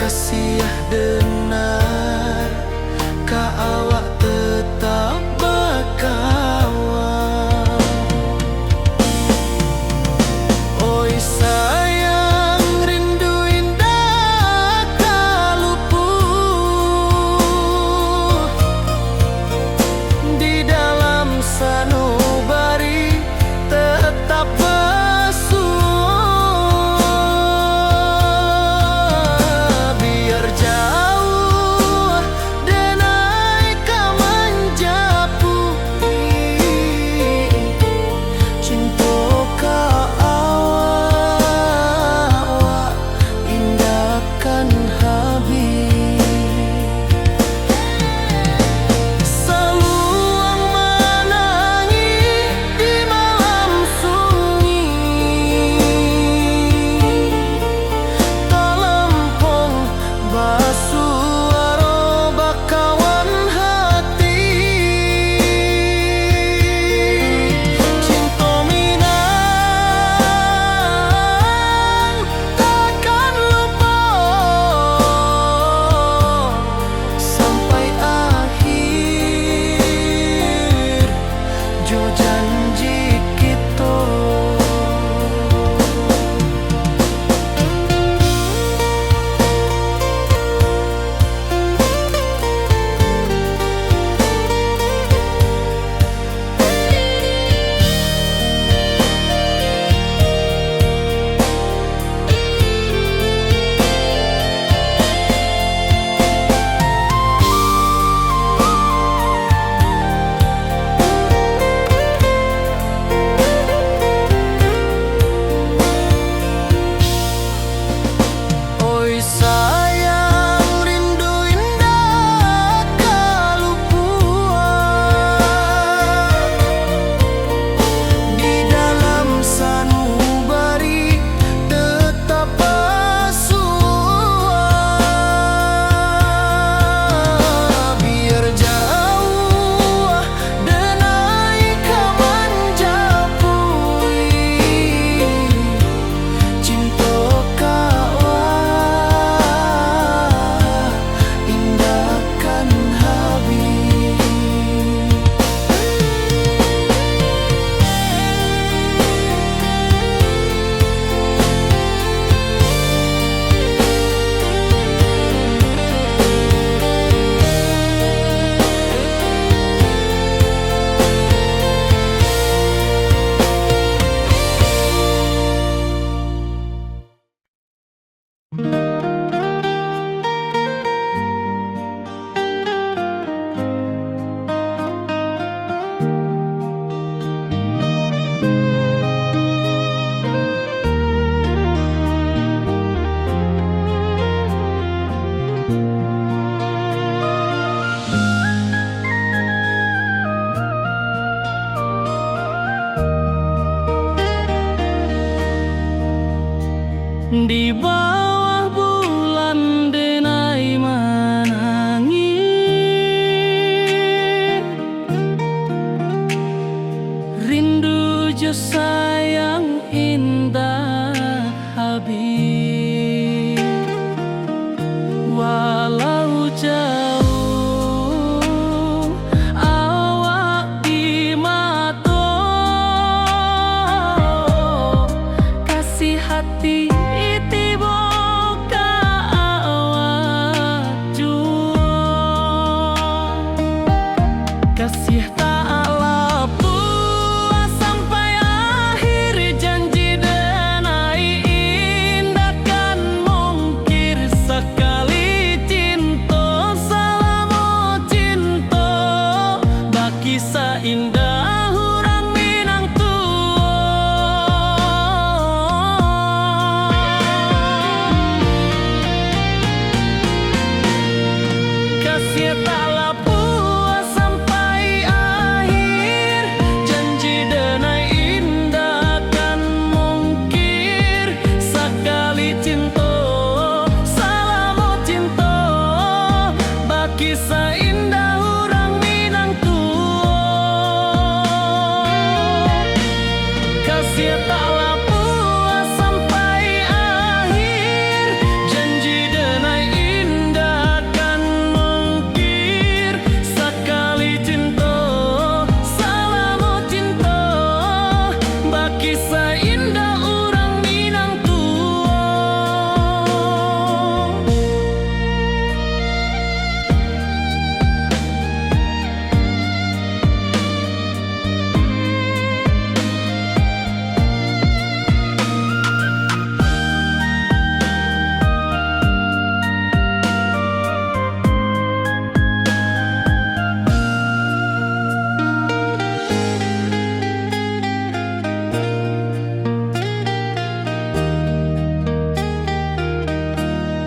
Kasiah dena ka awak tetap bakawan. Oi sayang, rindu indak ka lupuah. Di dalam sanubari tetap basuah. Biar jauah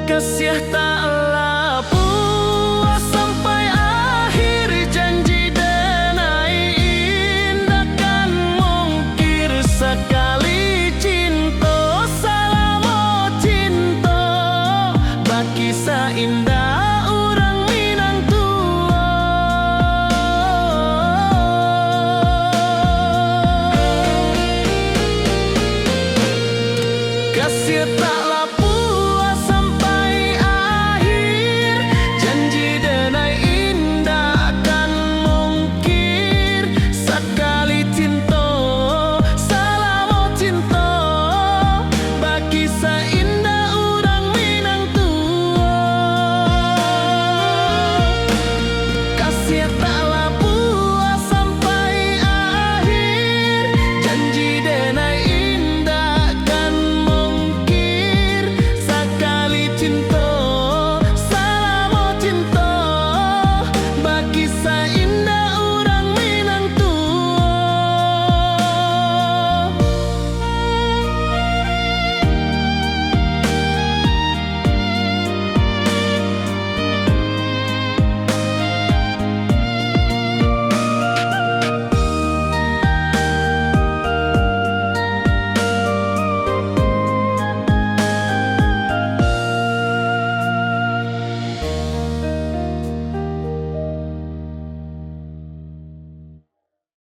Kasiah tak